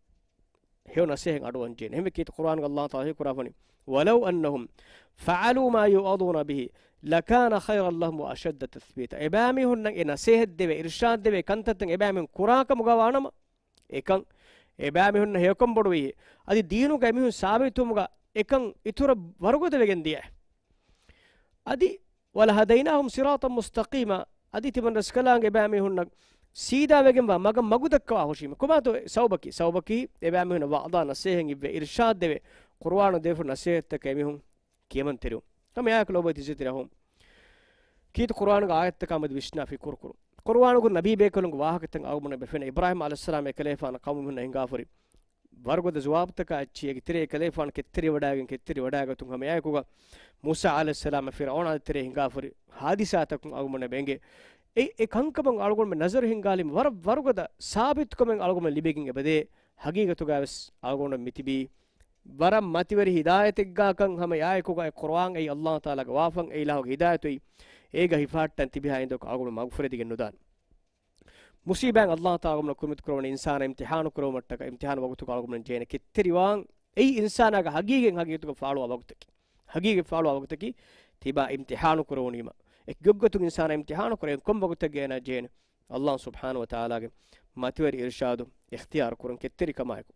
ހެޔޮ ނަސޭހަތް އަޑުއަހަން ޖެހޭނެ. އެހެންވެ ކީރިތި ޤުރުއާނުގަ ﷲ ތަޢާލާ ވަޙީ ކުރާފަނީ، "ولو أنهم فعلوا ما يوعظون به لكان خيرا لهم وأشد تثبيتا." އެބައިމީހުންނަށް އެ ނަސޭހަތް ދެވޭ، އިރުޝާދް ދެވޭ ކަންތައްތައް އެބައިމީހުން ކުރާ ކަމުގަ ވާނަމަ، އެކަން އެބައިމީހުންނަށް ހެޔޮކަން ބޮޑުވީ. އަދި ދީނުގަ އެމީހުން ސާބިތުވުމުގަ އެކަން އިތުރަށް ވަރުގަދަ ވެގެން ދިޔަ. އަދި، "ولهديناهم صراطا مستقيما." އަދި ތިމަން ރަސްކަލާނގެ އެބައިމީހުންނަށް ސީދާ ވެގެންވާ މަގަށް މަގު ދައްކަވާ ހުށީމެ. ކޮބާތޯ ސަބަބަކީ؟ ސަބަބަކީ އެބައިމީހުންނަށް ވަޢުޡާ ނަސޭހަތް އިއްވެ އިރުޝާދް ދެވެ، ޤުރުއާނު ދެފު ނަސޭހަތްތަކަށް އެމީހުން ކިޔަމަންތެރިވުން. ހަމައެއާއެކު ލޯބިވެތި އިއްޒަތްތެރި އަޚުން، ކީރިތި ޤުރުއާނުގެ އާޔަތްތަކާ މެދު ވިސްނާ ފިކުރު ކުރުން. ޤުރުއާނުގެ ނަބީ ބޭކަލުންގެ ވާހަކަތައް އަޅުގަނޑުމެން ބެފެނޭ. އިބްރާހީމް ޢަލައިހިއްސަލާމް އެކަލޭފާނަށް ޤައުމުމީހުންނަށް ހިނގާފަރި ވަރުގަދަ ޖަވާބުތަކާ އެއްޗެއް އޭގެ ތެރެއަށް އެކަލޭފާނު ކެތްތެރިވަޑައިގެން، ކެތްތެރިވަޑައިގަތުން ހަމައެއާއެކުގަ މޫސާ ޢަލައިހިއްސަލާމަށް ފިރްޢައުނާ ތެރޭ ހިނގާފަރި ޙާދިސާތަކުން އަޅުގަނޑުމެން އެނގޭ. އެ، އެ ކަންކަމަށް އަޅުގަނޑުމެން ނަޒަރު ހިންގާލީމަ ވަރަށް ވަރުގަދަ ސާބިތުކަމެއް އަޅުގަނޑުމެން ލިބިގެން އެބަދޭ. ޙަޤީޤަތުގަވެސް އަޅުގަނޑު މިތިބީ ވަރަށް މަތިވެރި ހިދާޔަތެއްގާކަން. ހަމައެއާއެކުގަ އެ ޤުރުއާން އެއީ ﷲ ތަޢާލާގެ ވާފަން، އެ އިލާހުގެ ހިދާޔަތު އެއީ. އޭގަ ހިފަހައްޓަން ތިބިހާ އިންދޯ އަޅުގަނޑު މަގުފުރެދިގެން ނުދާނެ. މުޞީބާއިން ﷲ ތަޢާލާ އަޅުގަނޑުމެންނަށް ކުރިމަތި ކުރައްވަނީ އިންސާނާ އިމްތިޙާނު ކުރެވުމަށްޓަކައި، އިމްތިޙާނު ވަގުތުގަ އަޅުގަނޑުމެން ޖެހޭނެ ކެތްތެރިވާން. އެއީ އިންސާނާގެ ޙަޤީޤަތް ޙަޤީޤަތުގަ ފާޅުވާ ވަގުތަކީ. ޙަޤީޤަތް ފާޅުވާ ވަގުތަކީ ތިބާ އިމްތިޙާނު ކުރެވުނީމަ. އެކި ގޮތްގޮތުން އިންސާނާ އިމްތިޙާނު ކުރެވެން ކޮން ވަގުތެއްގަ އޭނާ ޖެހޭނެ؟ ﷲ ސުބްޙާނަހޫ ވަތަޢާލާގެ މަތިވެރި އިރުޝާދު އިޚްތިޔާރު ކުރަން ކެތްތެރިކަމާއެކު.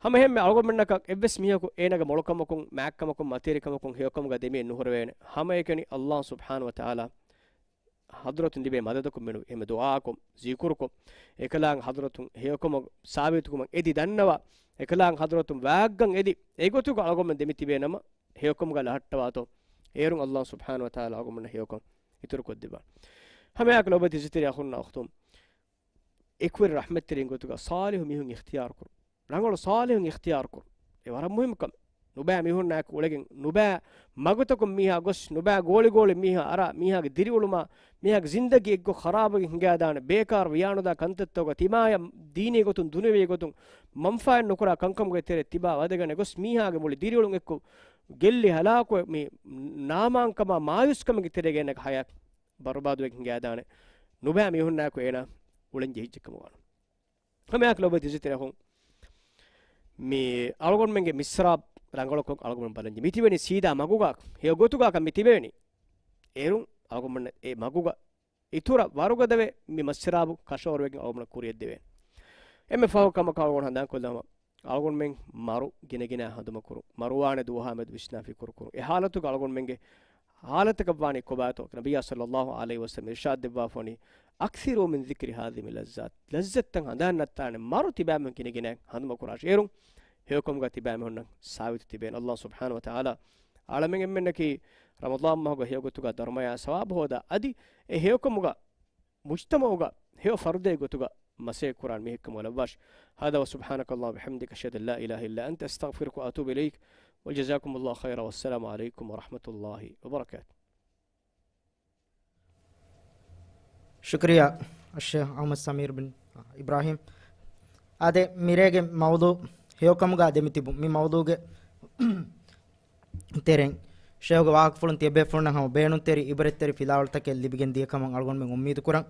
ހަމައެހެންމެ އަޅުގަނޑުމެންނަކަށް އެއްވެސް މީހަކު އޭނާގެ މޮޅުކަމަކުން، މާތްކަމަކުން، މަތިވެރިކަމަކުން ހެޔޮކަމުގަ ދެމިއެއް ނުހުރެވޭނެ. ހަމައެކަނި ﷲ ސުބްޙާނަހޫ ވަތަޢާލާ ޙަޟްރަތުން ލިބޭ މަދަދަކުން މެނުވީ. އެހެންމެ ދުޢާކޮށް، ޒިކުރުކޮށް، އެކަލާނގެ ޙަޟްރަތުން ހެޔޮކަމަށް ސާބިތުކަމަށް އެދި ދަންނަވާ، އެކަލާނގެ ޙަޟްރަތުން ވާގަން އެދި، އެގޮތުގަ އަޅުގަނޑުމެން ދެމިތިބޭނަމަ، ހެޔޮކަމުގަ ލަހައްޓަވާތޯ، އޭރުން ﷲ ސުބްޙާނަހޫ ވަތަޢާލާ އަޅުގަނޑުމެންނަށް ހެޔޮކަން އިތުރުކޮށްދެއްވާނެ. ހަމައެއާއެކު ލޯބިވެތި އިއްޒަތްތެރި އަޚުންނާ އުޚްތުން، އެކުވެރި ރަޙްމަތްތެރިން ގޮތުގަ ޞާލިޙު މީހުން އިޚްތިޔާރު ކުރުން. ރަނގަޅު ޞާލިޙުން އިޚްތިޔާރު ކުރުން. އެ ވަރަށް މުހިއްމު ކަމެއް. ނުބައި މީހުންނާއެކު އުޅެގެން، ނުބައި މަގުތަކުން މީހާ ގޮސް، ނުބައި ގޯޅި ގޯޅި މީހާ އަރާ، މީހާގެ ދިރިއުޅުމާ، މީހާގެ ޒިންދަގީ އެއްގޮތް ޚަރާބުވެގެން ހިނގާދާނެ، ބޭކާރު ވިޔާނުދާ ކަންތައްތަކުގަ ތިމާޔަށް ދީނީ ގޮތުން ދުނިޔަވީ ގޮތުން މަންފާއެއް ނުކުރާ ކަންކަމުގެ ތެރެ ތިބާ ވަދެގަނެ ގޮސް މީހާގެ މުޅި ދިރިއުޅުން އެއްކޮށް ގެއްލި ހަލާކުވެ މި ނާމާންކަމާ މާޔޫސްކަމެއްގެ ތެރޭގަ އޭނާގެ ހަޔާތް ބަރުބާދުވެގެން ހިނގާދާނެ. ނުބައި މީހުންނާއެކު އޭނާ އުޅެން ޖެހިއްޖެ ކަމަށް ވާނެ. ހަމައެއާއެކު ލޯބިވެތި އިއްޒަތްތެރި އަޚުން، މި އަޅުގަނޑުމެންގެ މިސްރާބު ރަނގަޅުކޮށް އަޅުގަނޑު ބަލަންޖެ. މި ތިބެނީ ސީދާ މަގުގަ، ހެޔޮ ގޮތުގަކަށް މި ތިބެވެނީ. އޭރުން އަޅުގަނޑުމެން އެ މަގުގަ އިތުރަށް ވަރުގަދަވެ، މި މަސްރާބު ކަށަވަރުވެގެން އަޅުގަނޑު ކުރިއަށް ދެވޭނެ. އެންމެ ފަހު ކަމަކަށް އަޅުގަނޑު ހަނދާންކޮށްލަމާ، އަޅުގަނޑުމެން މަރު ގިނަގިނަ ހަނދުމަކުރު، މަރުވާނެ ދުވަހާ މެދު ވިސްނާ ފިކުރު ކުރު. އެ ޙާލަތުގަ އަޅުގަނޑުމެންގެ ޙާލަތަކަށް ވާނީ ކޮބާތޯ؟ ނަބިއްޔާ ޞައްލައްލާހު ޢަލައިހި ވަސައްލަމަ އިރްޝާދު ދެއްވާފަ ވަނީ، "أكثروا من ذكر هذه اللذات." ލައްޒަތްތައް ހަނދާން ނައްތާނެ، މަރު ތިބާމީހުން ގިނަގިނައިން ހަނދުމަކުރާށޭ. އޭރުން ހެޔޮކަމުގަ ތިބާމީހުންނަށް ސާބިތު ތިބޭނެ. ﷲ ސުބްޙާނަހޫ ވަތަޢާލާ އަޅަމެން އެންމެންނަކީ ރަމަޟާން މަހުގަ ހެޔޮގޮތުގަ ދަރުމަޔާ ސަވާބު ހޯދާ، އަދި އެ ހެޔޮކަމުގަ މުޖްތަމަޢުގަ ހެޔޮ ފަރުދެއް ގޮތުގަ މަސައްކަތް ކުރާން މީހެއްކަމުގަ ލައްވާށި. هذا وسبحانك اللهم وبحمدك، أشهد أن لا إله إلا أنت، أستغفرك وأتوب إليك، وجزاكم الله خيرا، والسلام عليكم ورحمة الله وبركاته. ޝުކުރިއްޔާ އައްޝޭޚް އަޙްމަދު ސަމީރު ބިން އިބްރާހީމް. އާދެ، މިރޭގެ މައުޟޫ ހެޔޮކަމުގަ ދެމިތިބު މި މައުޟޫގެ ތެރެއިން ޝޭހުގެ ވާހަކަފުޅުން ތިޔަބޭފުޅުންނަށް ހަމަ ބޭނުންތެރި އިބްރަތްތެރި ފިލާވަޅުތަކެއް ލިބިގެން ދިޔަކަމަށް އަޅުގަނޑުމެން އުއްމީދު ކުރަން.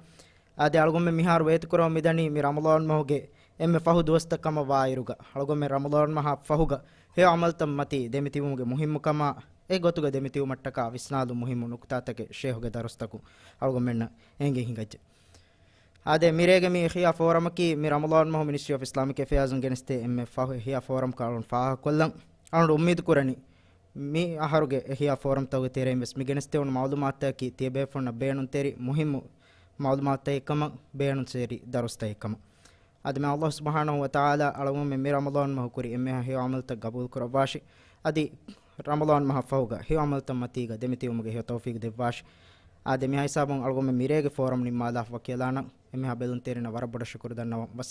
އާދެ، އަޅުގަނޑުމެން މިހާރު ވޭތުކުރަމުން މިދަނީ މި ރަމަޟާން މަހުގެ އެންމެ ފަހު ދުވަސްތައް ކަމަށް ވާއިރުގަ، އަޅުގަނޑުމެން ރަމަޟާން މަހާ ފަހުގަ ހެޔޮ ޢަމަލުތައް މަތީ ދެމިތިބުމުގެ މުހިއްމުކަމާ އެ ގޮތުގަ ދެމިތިބުމަށްޓަކާ ވިސްނާލުން މުހިއްމު ނުކުތާތަކެއް ޝޭހުގެ ދަރުސްތަކުން އަޅުގަނޑުމެންނަށް އެނގެ ހިނގައްޖެ. އާދެ، މިރޭގެ މި އިޙްޔާ ފޯރަމަކީ މި ރަމަޟާން މަހު މިނިސްޓްރީ އޮފް އިސްލާމިކް އެފެއާޒުން ގެނެސްދޭ އެންމެ ފަހު އިޙްޔާ ފޯރަމަކަށް އަޅުން ފާހަގަކޮށްލަން. އަޅުން އުއްމީދު ކުރަނީ މި އަހަރުގެ އިޙްޔާ ފޯރަމްތަކުގެ ތެރެއިން ވެސް މި ގެނެސްދެވުނު މަޢުލޫމާތުތަކަކީ ތިޔަބޭފުޅުންނަށް ބޭނުންތެރި މުހިއްމު މަޢުލޫމާތުތަކެއްކަމަށް، ބޭނުންތެރި ދަރުސްތަކެއްކަމަށް. އަދި މި ﷲ ސުބްޙާނަހޫ ވަތަޢާލާ އަޅުގަނޑުމެން މި ރަމަޟާން މަހު ކުރި އެންމެހާ ހެޔޮ ޢަމަލުތައް ގަބޫލު ކުރައްވާށި. އަދި ރަމަޟާން މަހަށް ފަހުގަ ހެޔޮ ޢަމަލުތައް މަތީގަ ދެމިތިބުމުގެ ހެޔޮ ތައުފީޤު ދެއްވާށި. އާދެ، މިހާ ހިސާބުން އަޅުގަނޑުމެން މިރޭގެ ފޯރަމް ނިންމާލާފަ ވަކިވެލާނަން. އެންމެހާ ބެލުންތެރިންނަށް ވަރަށް ބޮޑަށް ޝުކުރު ދަންނަވަން.